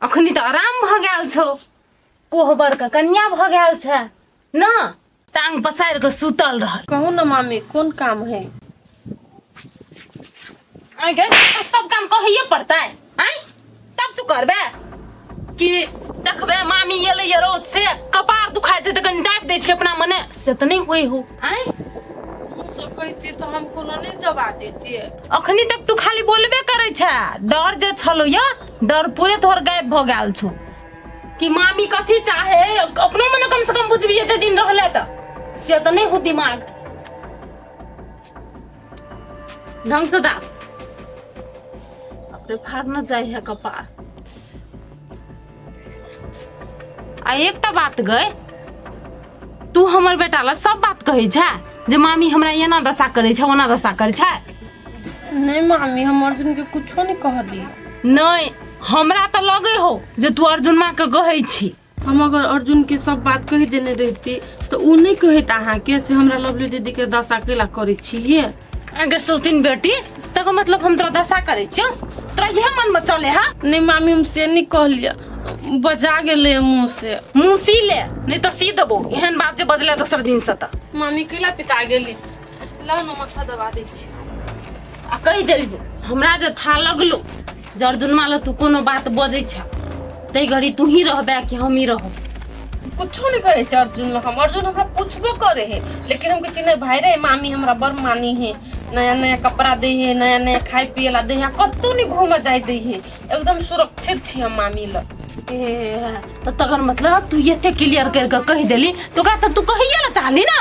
अखनी तऽ आराम भऽ गेल छौ, कोहबर के कन्या भऽ गेल छै न, टांग पसारि कऽ सुतल रहल। कहू ना मामी, कोन काम है? आइ सब काम कहैये पड़तै आइ, तब तू करबे कि देखबे मामी एलै ये रौद से कपार दुखाइ दे तऽ कनि दाबि दै छी अपना मने, से तऽ नहि होइ हो। आइ हम सब कहती तो हम कोनो नहीं जवाब देती। अखनी तक तू खाली बोलबे करै छै, डर जे छलो या डर पूरे तोहर गायब भऽ गेल छौ कि मामी कथी चाहे, अपनो मने कम से कम बुझबी एते दिन रहले तऽ, से तऽ नहि हो दिमाग ढंग से दाब अपने फाड़ न जाय है कपार। आ एकटा बात गए, तू हमर बेटा ला सब बात कहै छै जे मामी हमरा एना दशा करै छै ओना दशा करै छै। नहीं मामी, हम अर्जुन के कुछो नहीं कहली। नहीं, हमरा तऽ लगे हो जे तू अर्जुन माँ के कहै छी। हम अगर अर्जुन के सब बात कहि देने रहती तो उ नहीं कहत अहाँ के से हमरा लवली दीदी के दशा केला करै छी। अगे सोतिन बेटी, तकर मतलब हम तोरा दशा करै छियौ, तोरा इहे मन में चले हा? नहीं मामी, हम से नहीं कहलियै, बजा गेलै मुँह से। मुँह सी ले, नहीं तऽ सी देबो, एहन बात जे बजले दोसर दिन से तऽ। मामी केला पिता गेली, लाउ न माथा दबा दै छी। आ कहि देलियौ हमरा जे था लगलो जे अर्जुन माला तू कोनो बात बजै छ तै घड़ी तू ही रहबे कि हम ही रहब। कुछो नहीं कहै छै अर्जुन, हम अर्जुन हमरा पूछबो करे है, लेकिन हम कहै नहीं भाई रे मामी हमरा बड़ मानी है, नया नया कपड़ा दे है, नया नया खाए पिए ला दे है, कतौ नहीं घूमे जाय दे है, एकदम सुरक्षित छी हम मामी लग। तो तकर मतलब तू एते क्लियर कर के कहि देली तो ओकरा तऽ तू कहिए ला चाहली ना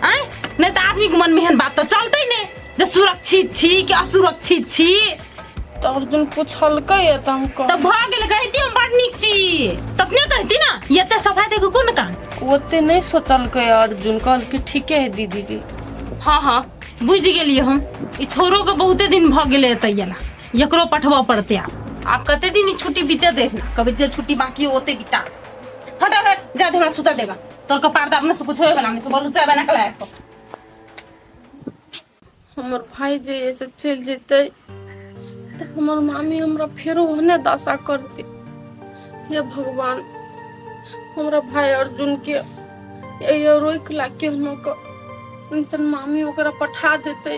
आय, नहीं तऽ आदमी के मन में एहन बात तऽ चलतै नहीं जे सुरक्षित छी कि असुरक्षित छी। तो अर्जुन पूछलकै तऽ हम तऽ भऽ गेल, कहती हम बड़ नीक छी तखने कहती ना, एते सफाई देके कोन काम? ओते नहीं सोचलकै अर्जुन, कहलकै ठीके है दीदी के। हाँ हाँ बुझि गेलियै हम, ई छोरो के बहुते दिन भऽ गेलै एतऽ एला, एकरो पठबऽ पड़तै आब। आब कते दिन ई छुट्टी बीते देख, कभी जे छुट्टी बाकी हो ओते बिता। हट हट जा दे, हमरा सुता देगा, तोर कपार दाबने से कुछ होए वाला नहीं, तू बोलू चाय बना के लायक। हमर भाई जे ऐसे चलि जेतै तऽ हमर मामी हमरा फेरो ओहने दशा करतै। हे भगवान, हमरा भाई अर्जुन के रोकि ला केहनो कऽ, नहि तऽ मामी ओकरा पठा देतै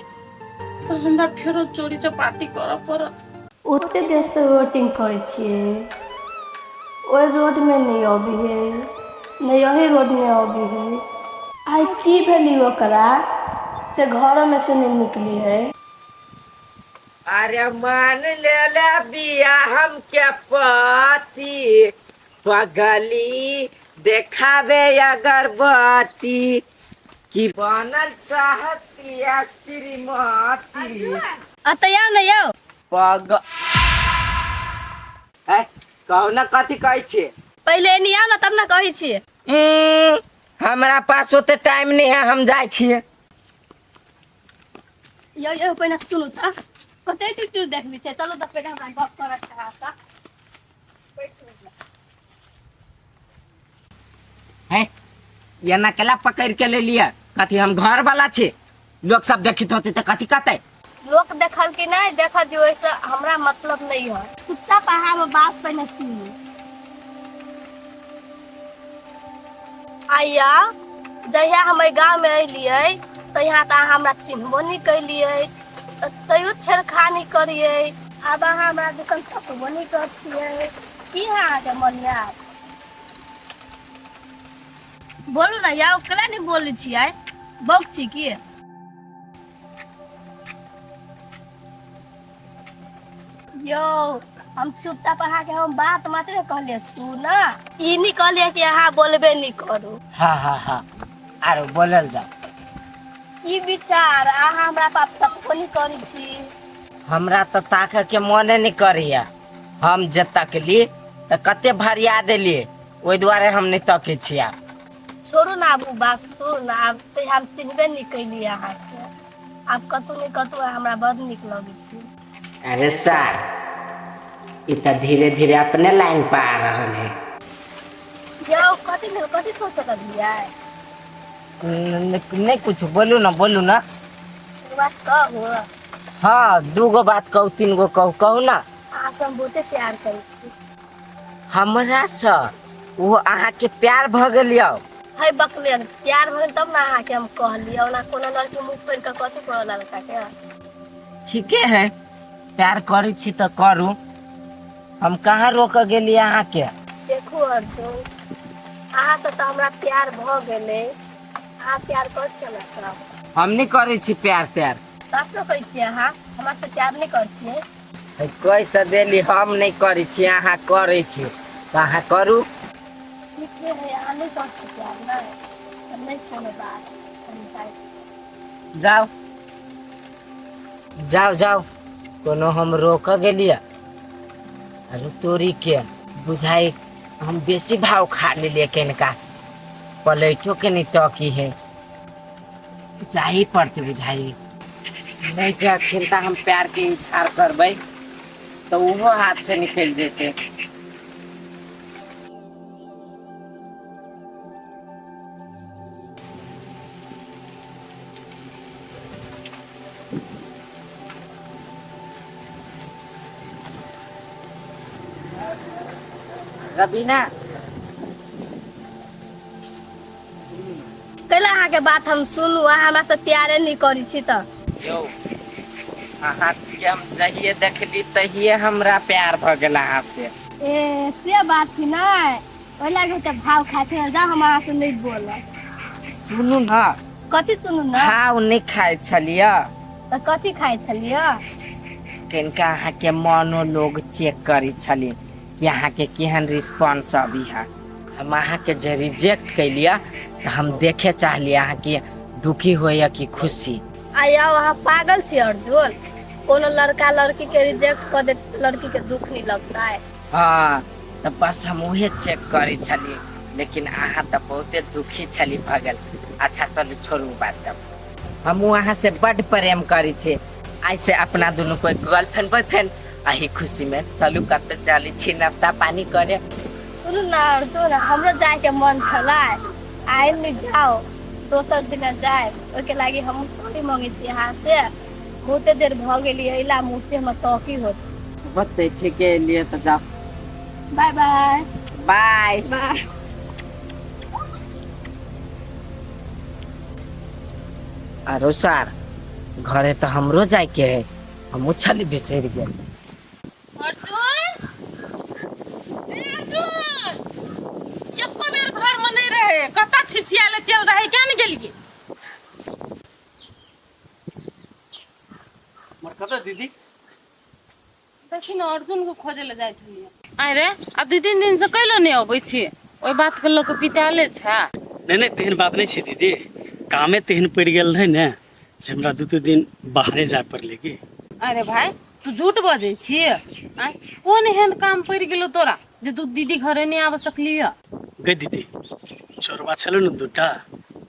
तऽ हमरा फेरो चोरी चपाटी करऽ पड़त। ओते देर से वेटिंग करै छियै, ओहि रोडमे नहि अबै है, नहि एहि रोडमे अबै है। आइ की भेली ओकरा से घरमे से नहि निकली है। अरे मान ले ले बिया हमके पति, पगली देखावे अगरबत्ती, की बनल चाहती श्रीमती। अतऽ आउ ने यौ। पग ए कहू ना कथी कहै छियै? पहिले एनी आउ ने तब ने कहै छियै। हमरा पास ओते टाइम नहीं है, हम जाइ छियै। यौ यौ पहिने सुनू तऽ कते टिटुर देखबी छै, चलू तऽ पहिले हमरा गप करऽ के अहाँसँ। है एना केला पकड़ के ले लिअ? कथी हम घर वाला छी? लोग सब देखित होते तऽ कथी कहते? लोक देखल कि नहि देखल जे ओहिसँ हमरा मतलब नहि है। चुपचाप अहाँ हमर बात पहिने सुनू। आइया जहिया हम एहि गाँवमे अयलियै तहिया तऽ अहाँ हमरा चिन्हबो नहि केलियै, तऽ तैयो छेड़खानी करियै। आब अहाँ हमरा दिसन तकबो नहि करै छियै। की है अहाँके मनमे? आब बोलू ने यौ, केला नहि बोलै छियै? बौक छी की? यौ हम चुपचाप अहाँके हम बात मात्र कहलियै सुन, ई नहि कहलियै कि अहाँ बोलबे नहि करू। हाँ हाँ हाँ, आरो बोलल जाओ। की विचार अहाँ हमरा पाप तकबो नहि करै छी? हमरा तऽ ताके के मने नहि करैया। हम जे तकली तऽ कते भरिया देलियै, ओहि दुआरे हम नहि तकै छी आब। छोड़ू ने आब ओ बात, सुनू ने आब। तऽ हम चिन्हबे नहि कैलियै अहाँके, आब कतहु नहि कतहु हमरा बड़ नीक लगै छै। अरे सर, ई तऽ धीरे धीरे अपने लाइन पर आ रहल है। यौ कथी भेल? कथी सोचऽ लगलियै? नहीं कुछ, बोलू ना बोलू ना। एक बात कहू? हाँ, दू गो बात कहू, तीन गो कहू, कहू ना। अहाँ से हम बहुते प्यार करै छी। हमरा से वो अहाँके प्यार भऽ गेल यौ? है बकले, प्यार भऽ गेल तब ने अहाँके हम कहलियै। ओना कोनो लड़की मुँह फोड़ि कऽ कथी कोनो लड़काके? ठीके है, प्यार करै छी तऽ करू, हम कहाँ रोकऽ गेलियै अहाँके। देखू अर्जुन, अहाँसँ तऽ हमरा प्यार भऽ गेलै। अहाँ प्यार करै छियै हमरा से? हम नहि करै छी प्यार प्यार। साफ तो कहै छियै, अहाँ हमरा से प्यार नहि करै छियै? कहि तऽ देली, हम नहि करै छी, अहाँ करै छी तऽ अहाँ करू। ठीके है, अहाँ नहि करै छी प्यार, नहि तऽ नहि कोनो बात, हम जाइ छी। जाउ जाउ जाउ, कोनो हम रोकऽ गेलियै? अरे तोरी के, बुझाइ हम बेसी भाव खा लेलियै। केनका पलैटो के नहीं टकी है, जाही पड़तै बुझाइ। नहीं जखन तऽ हम प्यार के इजहार करबै तऽ ओहो हाथ से निकलि जेतै। रबीना। कैला अहाँके बात हम सुनू? अहाँ हमरा से प्यारे नहि करै छी तऽ? यौ, अहाँके हम जहिये देखली तहिये हमरा प्यार भऽ गेल अहाँ से। ए से बात थी नहि, ओहि लागे तऽ भाव खाइ छै। जा, हम अहाँ से नहि बोलब। सुनू ने। कथी सुनू ने? भाव नहि खाइ छलियै। तऽ कथी खाइ छलियै? कनिका अहाँके मनो लोग चेक करै छलियै कि अहाँके केहन रिस्पॉन्स अभी है। हम अहाँके जे रिजेक्ट कैलियै तऽ हम देखे चाहलियै अहाँके दुखी होइए कि खुशी। आ यौ, अहाँ पागल छी अर्जुन? कोनो लड़का लड़की के रिजेक्ट कऽ देत, लड़की के दुख नहीं लगता है? हाँ, तऽ बस हम उहे चेक करै छलियै, लेकिन अहाँ तऽ बहुते दुखी छली भऽ गेल। अच्छा चलू, छोड़ू बात सब। हमहूँ अहाँ से बड्ड प्रेम करै छी। आइ से अपना दुनू कोई गर्लफ्रेंड बॉयफ्रेंड। एही खुशी में चलू, कतऽ चलै छी नाश्ता पानी करे। सुनू ने अर्जुन, हमरो जायके मन छलै। आइ नहि जाओ, दोसर दिना जाय। ओहिके लागि हम सॉरी मांगै छी अहाँ से। बहुते देर भऽ गेली अइला, मुँह से हमर तौकी होत। होतै, ठीके एलियै तऽ जाउ। Bye bye. By. By. आरो सार, घरे तऽ हमरो जायके है, हमहूँ छली बिसरि गेल। अर्जुन, ए अर्जुन, एको बेर घर में नहीं रहे, कतऽ छिछियाले चल रहे? क्या नहीं गेलिए? कतऽ दीदी? देखी ने, अर्जुन के खोजे ले जाइ छलियै। आइ रे, आब 2-3 दिन से कैलो नहि अबै छी? ओहि बात के लऽ कऽ पिताले छै? नहि नहि, तेहन बात नहि छै दीदी। कामे तेहन पड़ि गेल रहै ने जे हमरा 2-3 दिन बाहरे जाय पड़लै की। अरे भाई, तू झूठ बजै छी आँय कोन एहन काम पड़ि गेलो तोरा जे तू दीदी घरे नहि आबि सकली हँ गै दीदी चोरबा छलै ने दूटा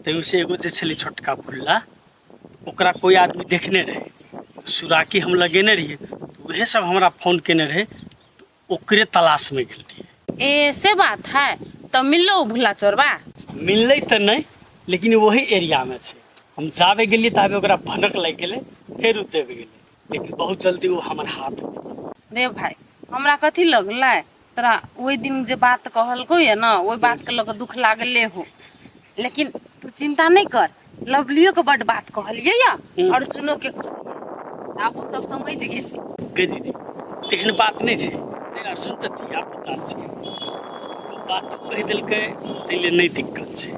ताहिमे एगो जे छलै छोटका भुल्ला ओकरा कोइ आदमी देखने रहै सुराकी हम लगेने रहियै उहे सब हमरा फोन केने रहै ओकरे तलाशमे गेल रहियै ए से बात है तऽ मिललो ओ भुल्ला चोरबा मिललै तऽ नहि लेकिन वही एरियामे छै हम जाबे गेलियै ताबे ओकरा भनक लागि गेलै फेर ओ दबि गेलै लेकिन बहुत जल्दी ओ हमर हाथ रे भाई हमरा कथी लगलै तोरा ओहि दिन जे बात कहलकौ ये ने ओहि बातके लऽ कऽ दुख लागले हो लेकिन तू चिंता नहि कर लवलियो के बड बात कहलियै या अर्जुनो के कहलियै आब ओ सब समझ गेलै गे दीदी तेहन बात नहि छै नहि अर्जुन तऽ धिया पुता छै ओ बात कहि देलकै ताहि लेल नहि दिक्कत छै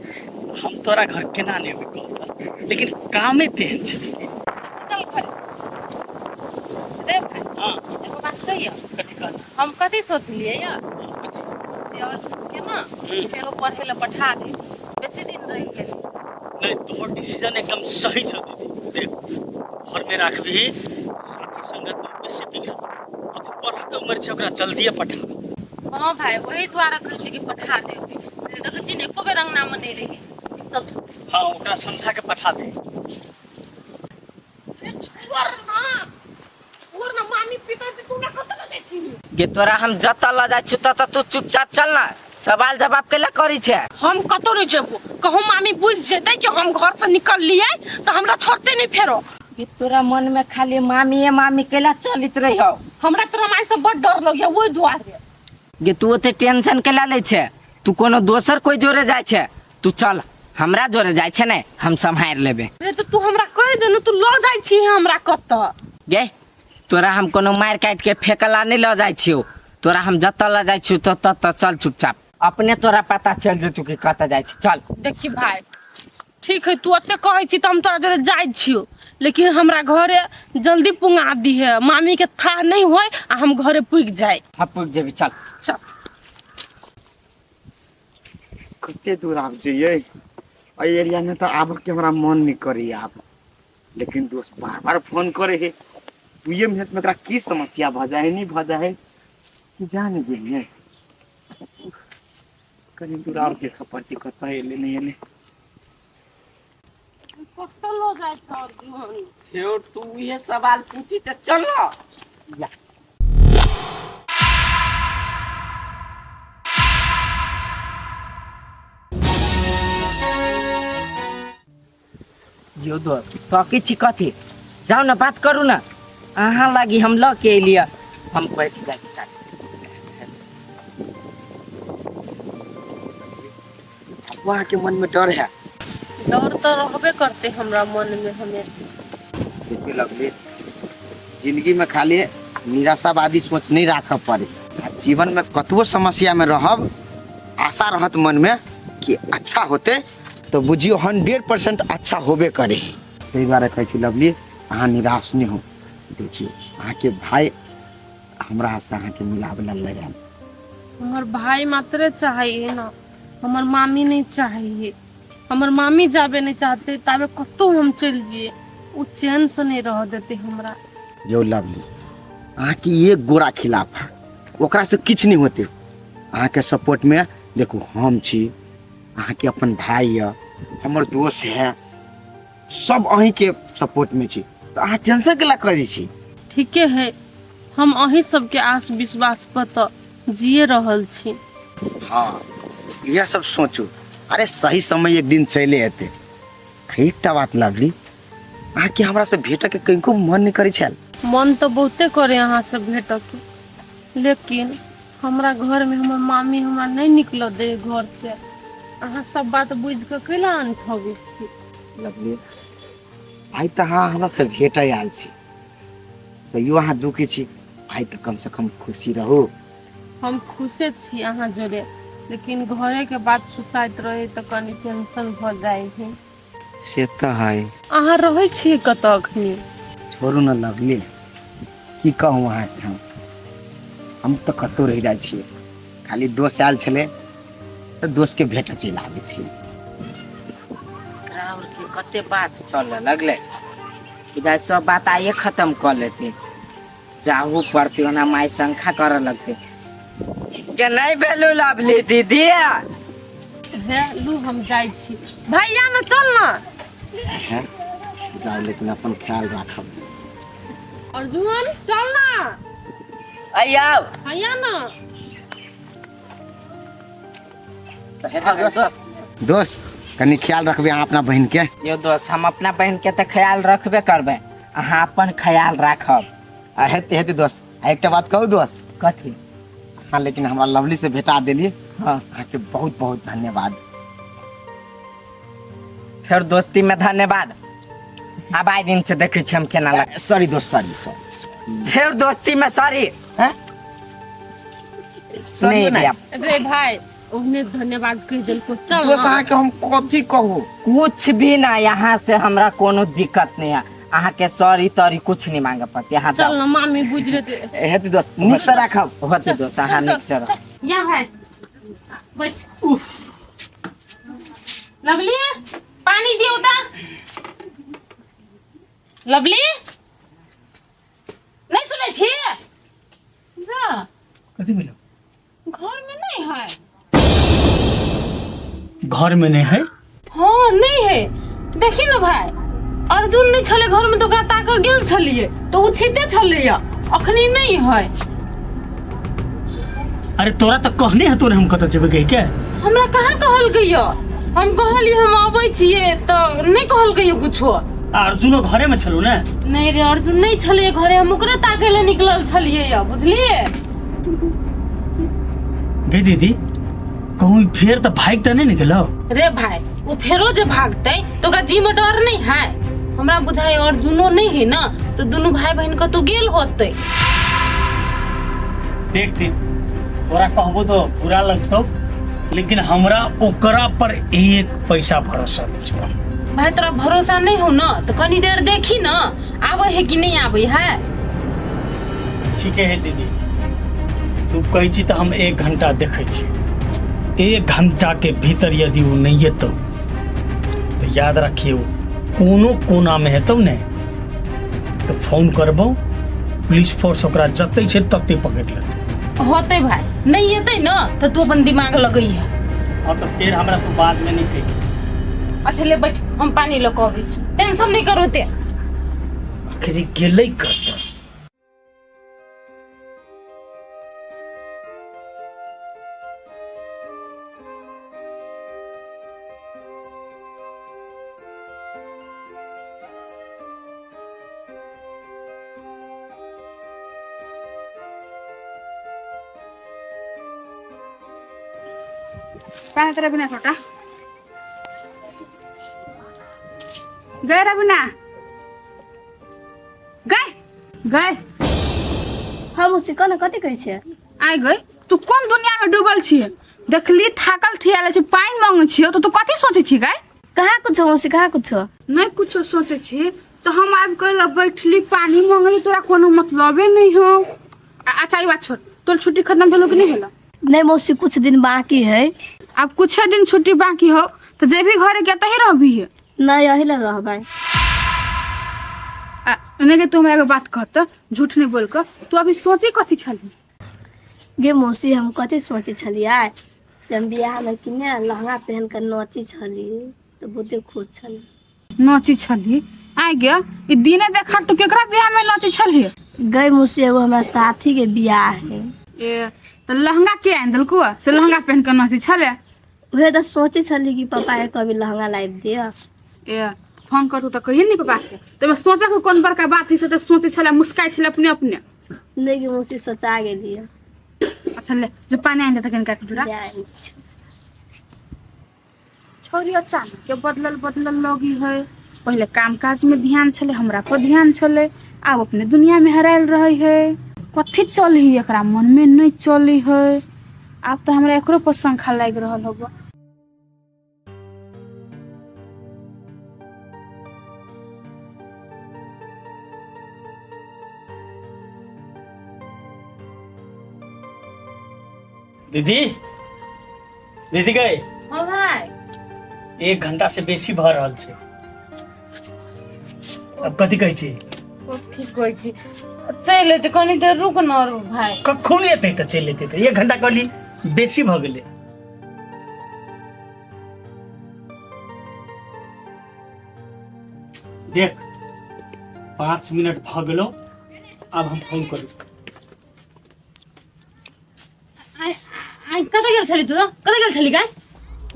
हम तोरा घर केना नहि अबै कहत लेकिन कामे तेहन छै दीदी अच्छा चल घरे रे भाई हँ एगो बात कहियौ कथी कहत हम कथी सोचलियै या जे अर्जुन के ना फेरो पढ़े लए पठा दे बेसी दिन रहि गेलै नहीं तोहर डिसीजन एकदम सही छौ दीदी देख घरमे राखबिही साथी संगत में बेसी बिगड़ अभी पढ़ऽ के उम्र छै ओकरा जल्दिए पठा हाँ भाई वही द्वारा कहै छै कि पठा दे देखै छी ने एको बेर अंगनामे नहि रहै छै चल हाँ ओकरा समझा के पठा दे छोड़ ना छोड़ ना मामी पिताजी तू ना कतऽ लऽ जाइ छी गे तोरा हम जतऽ लऽ जाइ छी ततऽ तू चुपचाप चल ना सवाल जवाब कैला करै छै हम कतौ नहि जेबो कहूँ मामी बुझि जेतै कि हम घर से निकललियै तऽ हमरा छोड़तै नहि फेरो गे तोरा मन में खाली मामीए मामी कैला चलित रही हो हमरा तोरा माय से बड डर लगैया ओहि दुआरे गे तू ओते टेंशन कैला लै छै तू कोनो दोसर कोई जोरे जाइ छै तू चल हमरा जोरे जाइ छै ने हम सम्हारि लेबै रे तऽ तू हमरा कहि दे ने तू लऽ जाइ छी हमरा कतऽ गे तोरा हम कोनो मारि काटि के फेकला नहि लऽ जाइ छियौ तोरा हम जतऽ लऽ जाइ छियौ ततऽ ततऽ चल चुपचाप अपने तोरा पता चलि जेतौ कि कतऽ जाइ छी चल देखी भाई ठीक है तू ओते कहै छी तऽ हम तोरा जोरे जाइ छियौ लेकिन हमरा घरे जल्दी पुंगा दिहे मामी के था नहीं होय आ हम घरे पुग जाए हाँ पुग जेबी चल चल कते दूर आब जइयै एहि एरियामे तऽ आबऽके हमरा मन नहि करैए आब लेकिन दोस्त बार बार फोन करे है दुइये मिनट में एकरा की समस्या भऽ जाइ है नहि भऽ जाइ है कि जान गेलियै कनि दूर आओर देखऽ पड़तै कतऽ एलै नहि एलै कतऽ लऽ जाइ छौ अर्जुन फेर तू इहे सवाल पूछी तऽ चल ना या यो दोस्त तकै छी कथी जाउ ने बात करू ने अहाँ लागी हम लऽ के एलियै हम बैठ जाइ छी अहाँके मनमे डर है डर तऽ रहबे करते हमरा मन में हमेशा देखे लगले जिंदगी में खाली निराशावादी सोच नहीं राखऽ पड़े आ जीवन में कतबो समस्या में रहब आशा रहत मन में कि अच्छा होते तो बुझियो 100% अच्छा होबे करे ताहि दुआरे कहै छी लवली अहाँ निराश नहि हो देखियौ अहाँके भाय हमरा से अहाँके मिलाबै लए लगायल हमर भाई मात्रे चाहिए ना हमर मामी नहीं चाहिए हमर मामी जाबे नहीं चाहते ताबे कतौ हम चलि जिए उ चैन से नहीं रह देते हमरा यौ लवली अहाँके एक गोरा खिलाफ है ओकरा से किछु नहि होते अहाँके सपोर्टमे देखू हम छी अहाँके अपन भाय यऽ हमर दोस्त है सब अहीँके सपोर्टमे छी तऽ अहाँ टेंशन केला करै छी ठीके है हम अहीं सबके आस विश्वास पर तऽ जिए रहल छी हाँ इएह सब सोचू अरे सही समय एक दिन चले एतै एकटा बात लवली अहाँके हमरा से भेटके कनिको मन नहि करै छल मन तऽ बहुते करे अहाँ से भेटके लेकिन हमरा घरमे हमर मामी हमरा नहि निकलऽ दे घर से अहाँ सब बात बुझि कऽ कैला अनठबै छी लवली आइ तऽ अहाँ हमरा से भेटय आयल छी तैयो अहाँ दुखी छी आइ तऽ कम से कम खुशी रहू हम खुशे छी अहाँ जोड़े लेकिन घरे के बात सुताइत रहे तऽ कनि टेंशन भऽ जाइ है से तऽ है अहाँ रहै छियै कतऽ अखनी छोड़ू ने लवली की कहू अहाँके हम तऽ कतहु रहि जाइ छियै खाली दोस्त आयल छलै तऽ दोस्तके भेट चलि आबै छियै एकरा आरके कते बात चलऽ लगलै बुझाइ सब बात आइए खतम कऽ लेतै जाहू पड़ती ओना माय शंखा करऽ लगते के नहीं भेलू लवली दीदी। हे लू, हम जाइ छी। भैया ने, चल ना। हैं जाओ, लेकिन अपन ख्याल राखब। अर्जुन, चल ना। आइयो। भैया ना। दोस्त, कनी ख्याल रखबे अहाँ अपना बहिन के। यो दोस्त, हम अपना बहन के तऽ ख्याल रखबे करबै, अहाँ अपन ख्याल राखब। आ हेते हेते दोस्त, आ एकटा बात कहू दोस्त? कथी? अहाँ लेकिन हमरा लवली से भेटा देलियै। हाँ। अहाँके बहुत बहुत धन्यवाद। फेर दोस्ती में धन्यवाद? आब आइ दिन से देखै छी हम केना लग। सॉरी दोस्त, सॉरी सॉरी। फेर दोस्ती में सॉरी? हैं? नहीं नहीं। भैया। रे भाई, ओहने धन्यवाद कहि देलको, चल दोस्त ना। अहाँके हम कथी कहू? कुछ भी ना, यहाँ से हमरा कोनो दिक्कत नहीं है। अहाँ के सॉरी तॉरी कुछ नहीं मांगे पड़ते, यहाँ चल जाओ। ना, मामी बुझि लेते। हेते दोस्त, नीक से राखब। होते दोस्त, अहाँ चल, नीक से चल, रह। या भाई, बैठ। लवली, पानी दियो ता। लवली, नहीं सुनै छी? जा। कथी मिलो? घर में नहीं है। घर में नहीं है? हाँ, नहीं है। देखी ना भाई, अर्जुन नहीं छले घर में, तो ओकरा ताकऽ गेल छलियै तो ओ छिते छलैया, अखनी नहीं है। अरे तोरा तऽ कहने हतो ने हम कतऽ जेबै कहि के। हमरा कहाँ कहलकै यऽ? हम कहलियै हम अबै छियै, तऽ नहि कहलकै यऽ कुछो। आ अर्जुनो घरे में छलू ने? नहीं रे, अर्जुन नहीं छलियै घरे, हम ओकरे ताकै लए निकलल छलियै यऽ, बुझलियै? गे दीदी, कहूँ फेर तऽ भागि तऽ नहि ने गेलौ? रे भाई, ओ फेरो जे भागतै तऽ ओकरा जी में डर नहीं है? हमरा बुझाइ अर्जुनो नहीं है ना, तो दुनू भाई बहन कतौ गेल होतै। देख दीदी, तोरा कहबो तो बुरा लगतौ, लेकिन हमरा ओकरा पर एक पैसा भरोसा नहीं छौ। भाई, तोरा भरोसा नहीं हो ना, तो कनी देर देखी ना, आबै है कि नहीं आबै है। ठीके है दीदी, तू कहै छी तऽ हम एक घंटा देखै छी। एक घंटा के भीतर यदि ओ नहीं एतौ तऽ याद रखियौ, कोनो कोना में हेतौ ने तऽ फोन करबौ, पुलिस फोर्स ओकरा जतै छै तते पकड़ि लेतौ। होतै भाई, नहीं एतै ना तो तू अपन दिमाग लगै है। हाँ, तऽ फेर हमरा तू बाद में नहीं कही। अच्छा ले बैठ, हम पानी लऽ कऽ अबै छी, टेंशन नहीं करू ते। आखिर ई गेलै कतऽ? पानी तेरा बिना छोटा गए रबिना, गए गए। हम उसी कोना कथी कहै छियै? आइ गई, तू कोन दुनिया में डूबल छियै? देखली थाकल थियाल छै, पानि मांगै छियौ तऽ तू कथी सोचै छी गई? कहाँ कुछो मौसी, कहाँ कुछो। नहि कुछो सोचै छी तऽ हम आबि कऽ बैठली, पानि मांगली, तोरा कोनो मतलबे नहि हौ। अच्छा, ई बात छोड़, तोर छुट्टी खत्म भेलो कि नहि भेलो? नहीं मौसी, कुछ दिन बाकी है। आब कुछे दिन छुट्टी बाकी हो तऽ जेबही घरे के तही रहबी? नहीं, यही ला रहबै। आ नहि गे, तू हमरा एगो बात कह तऽ, झूठ नहीं बोल कऽ, तू अभी सोचे कथी छली? गे मौसी, हम कथी सोचे छलियै से हम बियाह में कि ने लहंगा पहन के नाची छली तऽ बहुते खुश छली। नाची छली? आइ गे, ई दिने देखा तू केकरा बियाह में नाची छली? गई मौसी, एगो हमरा साथी के बियाह है। ए, तऽ लहंगा के आनि देलकौ से लहंगा पहन के नाची छले? उहे तऽ सोचे छली कि पापा के कभी लहंगा लाबि दिअ। ए, फोन करतू तऽ कहिए ने पापा के, तऽ सोचे के कोन बड़का बात है? से तऽ सोचे छले, मुस्काइ छले अपने अपने। नहीं गे मौसी, सोचा गेलियै। अच्छा ले, जो पानी आनि दे तऽ कनिका कटोरा। जाय। छौरी अचानक के बदलल बदलल लगी है। पहिले काम काज में ध्यान छलै, हमरा पर ध्यान छलै, आब अपने दुनिया में हरायल रहे है। कथी चली एकरा मन में नहीं चली है। आब तऽ हमरा एकरो पर शंका लागि रहल होबो। दीदी, दीदी गए। हाँ भाई। एक घंटा से बेसी भऽ रहल छै, अब कथी कहै छी? कथी कहै छी? चलि एतै कनी देर रुक न रू भाय। कखन एतै तऽ चलि एतै तऽ 1 घंटा कहली बेसी भऽ गेलै। देख 5 मिनट भऽ गेलो, आब हम फोन करू। आइ आइ कतऽ गेल छली तू? कतऽ गेल छली गाय?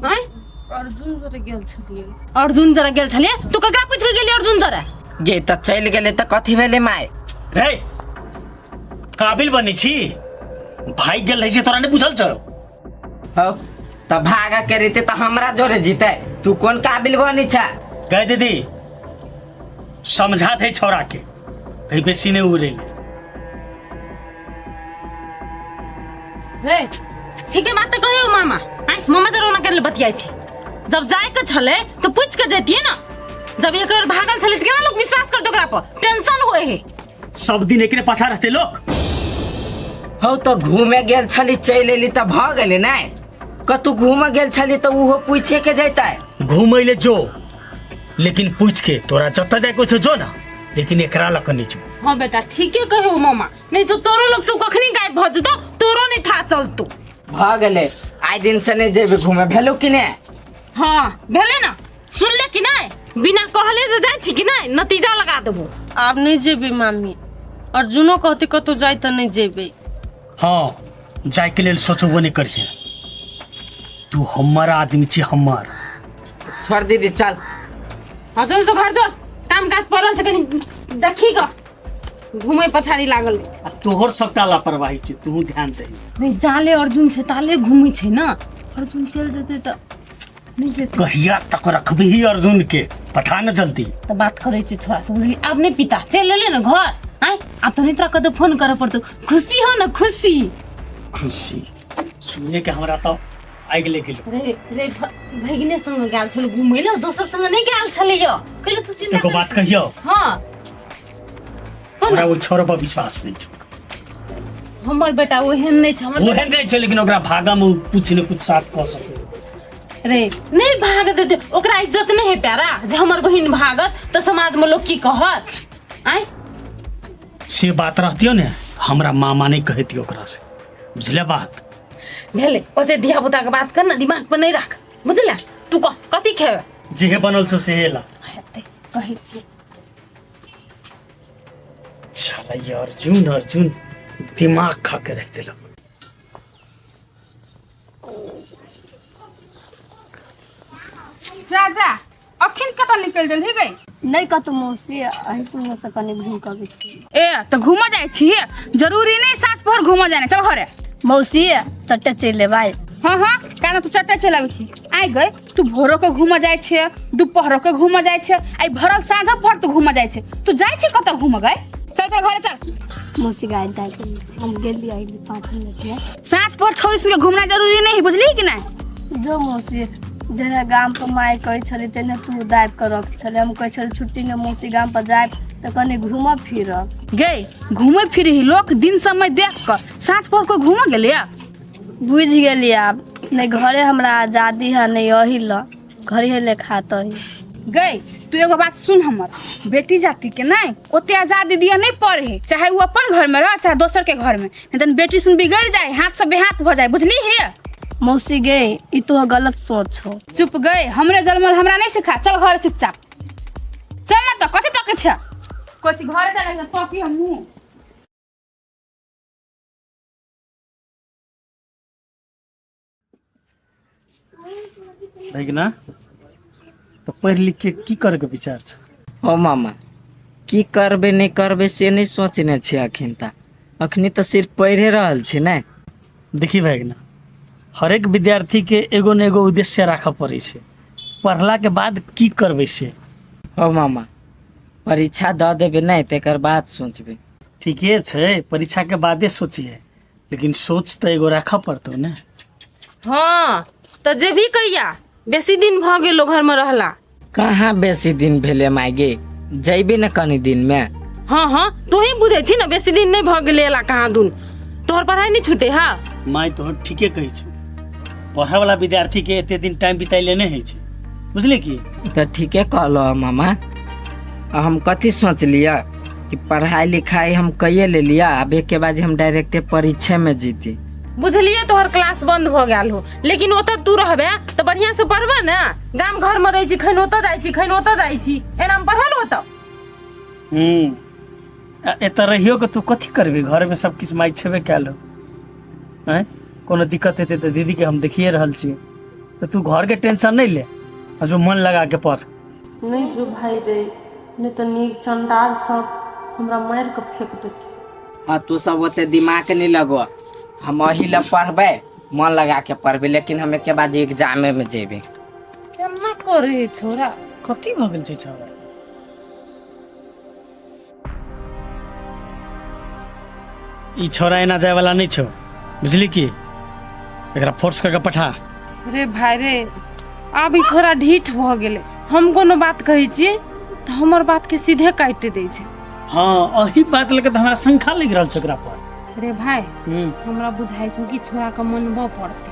आइ अर्जुन जरे गेल छलियै। अर्जुन जरा गेल छलियै? तू ककरा पूछि के गेली अर्जुन जरा? गे तऽ चलि गेलै तऽ कथी भेलै माय? रे काबिल बनै छी, भाई गेल रहै छै तोरा नहि बुझल छौ? हौ तऽ भागा के रहिते तऽ हमरा जोरे जीते, तू कोन काबिल बनी छ? गए दीदी समझा दे छोरा के, कहीं बेसी नहीं उड़े। रे ठीक है बात तो कहियो मामा। आइ मामा तऽ रोना करले बतियाइ छी। जब जाय के छले तो पूछ के जैतिए ना, जब एक बेर भागल छले त केना लोग विश्वास करते ओकरा पर? टेंशन होए है। सब दिन एकरे पाछा रहते लोग। हौ तऽ घूमे गेल छली चलि एली तऽ भऽ गेलै नै? कतौ घूमे गेल छली तऽ उहो पूछे के जैतै। घूमै ले जो, लेकिन पूछ के तोरा जतऽ जाय के छौ जो ना, लेकिन एकरा लऽ कऽ नहि जो। हाँ बेटा ठीके कहियो मामा, नहीं तो तोरो लोग सब कखनी गायब भऽ जेतौ, तोरो नहीं था चलतो। भऽ गेलै, आइ दिन से नहि जेबै घूमे, भेलौ कि नहि? हाँ भेलै ना, सुन ले कि नहीं? बिना कहले जे जाइ छी कि नहीं, नतीजा लगा देबो। आब नहि जेबै मामी, अर्जुनो कहते कतौ जाय तऽ नहि जेबै। हाँ जाय के लेल सोचबो नहीं करिहे, तू हमर आदमी छी हमर। छोड़ दीदी चल। हाँ चल तो घर जो, काम काज पड़ल छै कनी देखी ग, घूमे पछाड़ी लागल छै। आ तोहर सबटा लापरवाही छै, तू ध्यान दही। नहीं जाले अर्जुन छै ताले घूमै छै ना, अर्जुन चलि जेतै तऽ नहि जेतै। कहिया तक रखबही अर्जुन के, पठा न जल्दी। तऽ बात करै छै छोरा से बुझली, आब नहि पिता चलि एलै ने घर। आँय आब तऽ नहि तोरा कतौ फोन करऽ पड़तौ, खुशी हो ने खुशी। खुशी सुने के हमरा तो आगि लागि गेल। रे रे भगिने संग गेल छल घूमै लए, दोसर संग नहि गेल छलै यौ। कहियो तू चिंता एगो बात कहियो? हाँ हमरा ओ छोरा पर विश्वास नहीं छौ। हमर बेटा ओहन नहि छै, हमर ओहन नहीं छै, लेकिन ओकरा भागा में कुछ ने कुछ साथ कऽ सकै। रे नहीं भाग देते, ओकरा इज्जत नहीं है प्यारा, जे हमर बहिन भागत तऽ समाज में लोग की कहत? आँय से बात रहतियो ने हमरा मामा नहीं कहती ओकरा से, बुझले बात? भेलै ओते धिया पुता के बात कर ना, दिमाग पर नहीं राख बुझले। तू कह कथी खेबे? जेहे बनल छौ सेहे ला। हेतै कहै छी। साला ये अर्जुन अर्जुन दिमाग खा के रख देलक। जा जा अखन कतऽ निकलि गेलही गई? नहि कतौ मौसी, अही सुनने से कनि घूम के अबै छी। ए तऽ घूमऽ जाइ छी, जरूरी नहि साँझ पहर घूमऽ जाना, चल घरे। मौसी चट्टे चलि एबै। हाँ हाँ कारण तू चट्टे चलि अबै छी। आइ गई तू भोरो के घूमऽ जाइ छै, दुपहरो के घूमऽ जाइ छै, आइ भरल साँझो पहर तू घूमऽ जाइ छै, तू जाइ छी कतऽ घूमऽ गई? चल चल घरे चल। मौसी गाय जाइ के हम गेली अइली 5 मिनट में। साँझ पहर छोरी सुन के घूमना जरूरी नहीं, बुझली कि नहीं? जो मौसी जेना गाम पर माय कहै छलै तेना तू दाबि कऽ रख छलै, हम कहै छलै छुट्टी में मौसी गाम पर जायब तऽ कनि घूमब फिरब। गई घूमे फिरही लोक दिन समय देख कऽ, साँझ पहर कोई घूमऽ गेलै? बुझि गेली आब नहि घरे हमरा आजादी है नहि अही लऽ, घरे ले खातही। गई तू एगो बात सुन, हमर बेटी जाति के नहीं ओते आजादी दिया नहीं पड़े, चाहे वो अपन घर में रह चाहे दोसर के घर में, नहीं तो बेटी सुन बिगड़ जाए, हाथ से बेहाथ हो जाए, बुझली है? मौसी गे ई तो गलत सोच हो। चुप गए, हमरे जन्मल हमरा नहीं सिखा, चल घर चुपचाप चल ना। तो कथी तके छे? कथी घरे चले तकी हमहूँ। भगिना तऽ पढ़ि लिख के की करे के विचार छौ? हो मामा की करबै नहि करबै से नहि सोचने छी अखन तक, अखनी तऽ सिर्फ पढ़े रहल छी ने। देखी भगिना, हरेक विद्यार्थी के एगो ने एगो उद्देश्य राखऽ पड़ै छै, पढ़ला के बाद की करबै से। हो मामा परीक्षा दऽ देबै नहि तकर बाद सोचबै। ठीके छै, परीक्षा के बादे सोचिए, लेकिन सोच तऽ एगो राखऽ पड़तौ ने। हाँ तऽ जे भी कहिया बेसी दिन भऽ गेलो घर में रहला। कहाँ बेसी दिन भेलै माय गे, जैबे ने कनी दिन में। हाँ हाँ तोही बुझै छी ने बेसी दिन नहीं भऽ गेलै एला कहाँ दुन, तोहर पढ़ाई नहीं छूटे। हाँ माय तोहर ठीके कहै छौ, पढ़ै वाला विद्यार्थी के एते दिन टाइम बिताइले नहि होइ छै, बुझले की? तऽ ठीके कहलौ मामा। आ हम कथी सोचलियै कि पढ़ाई लिखाई हम कैये लेलियै, आब एके बाजी हम डायरेक्टे परीक्षे में जीती। बुझलिए तोहर क्लास बंद भऽ गेल हो, लेकिन ओतऽ तू रहबे तऽ बढ़िया से पढ़बे ने। गाम घर में रहै छी, खन ओतऽ जाइ छी, खन ओतऽ जाइ छी, एना में पढ़ल होतौ? आ एतऽ रहियो के तू कथी करबी? घरमे सब किछु माइक छेबे कयल हो। आँय, कोनो दिक्कत हेतै तऽ दीदीके हम देखिए रहल छियै, तऽ तू घरके टेंशन नहि ले आ जो मन लगा के पढ़। नहीं जो भाई रे, नहीं तऽ नीक चंडाल सब हमरा मारि के फेंक देतै। हाँ, तू सब ओते दिमाग नहीं लगो, हम अही ला पढ़बै, मन लगा के पढ़बै, लेकिन हम एके बाजी एग्जामे में जेबै। केना करे है छोरा? कथी भऽ गेल छै छौड़ा? ई छौड़ा एना जाय वाला नहीं छौ, बुझली की? एकरा फोर्स करके पठा। रे भाई रे, आब ई छोरा ढीठ भऽ गेलै। हम कोनो बात कहै छियै तऽ हमर बात के सीधे काटि दै छै। हाँ, अही बात लके तऽ हमरा शंका लागि रहल छै ओकरा पर। रे भाई, हमरा बुझाइ छौ कि छोरा के मनबऽ पड़तै,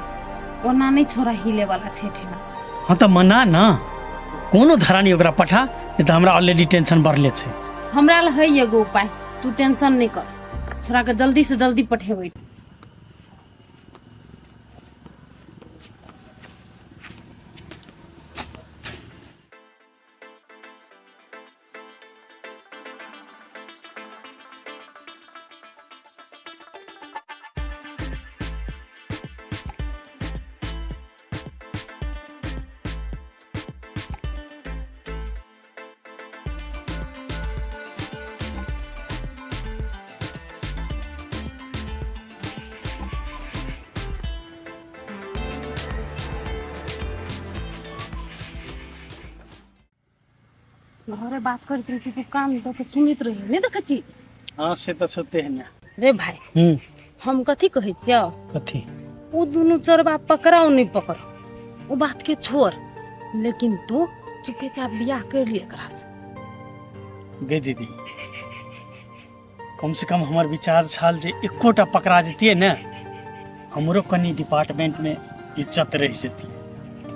ओना नहि छोरा हिले वाला छै ठेना से। हाँ तऽ मना ना, कोनो धरानी ओकरा पठा, नहीं तऽ हमरा ऑलरेडी टेंशन बढ़ले छै। हमरा लग है एगो उपाय, तू टेंशन नहीं कर, छोरा के जल्दी से जल्दी पठेबै। घरे बात करैत रहै छी तू कान दऽ के सुनैत रही, नहि देखै छी? हाँ, से तऽ छते है ने। रे भाई, हम कथी कहै छियौ? कथी? ओ दुनू चोरबा पकड़ाउ नहि पकड़ाउ ओ बात के छोड़, लेकिन तू चुपेचाप बियाह कर ले एकरा से। गे दीदी, कम से कम हमर विचार छल जे एकोटा पकड़ा जतियै ने, हमरो कनी डिपार्टमेंट में इज्जत रहि जतियै।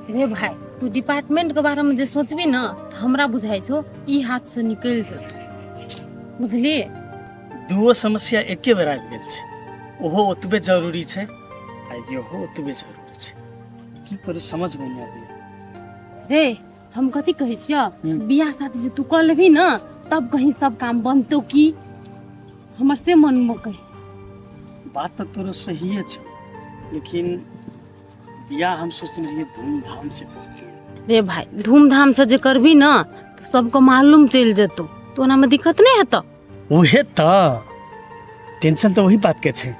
रे भाई, तू डिपार्टमेंट के बारे में जे सोचबी ना, तऽ हमरा बुझाइ छौ ई हाथ से निकलि जेतौ, बुझलिए? दूओ समस्या एके बेर आबि गेल छै, ओहो ओतबे जरूरी छै आ इहो ओतबे जरूरी छै। की करू, समझमे नहि आबैया। रे, हम कथी कहै छियौ? बियाह शादी जे तू कऽ लेबही ना, तब कहीं सब काम बनतौ की? हमर से मन मे कही। बात तऽ तोरो सहिए छौ, लेकिन बियाह हम सोचने रहियै धूमधाम से करतियै। रे भाई, धूमधाम से जे करबी ना तऽ सबके मालूम चलि जेतौ, तो ओना में दिक्कत नहीं हेतौ। उहे तऽ टेंशन तऽ वही बात के छै।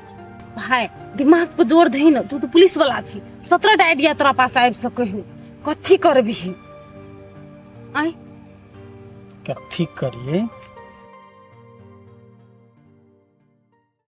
भाई, दिमाग पर जोर दही ना, तू तो पुलिस वाला छी, 17 टा आइडिया तोरा पास आबि सकै हु। कथी करबही? आय कथी करिए?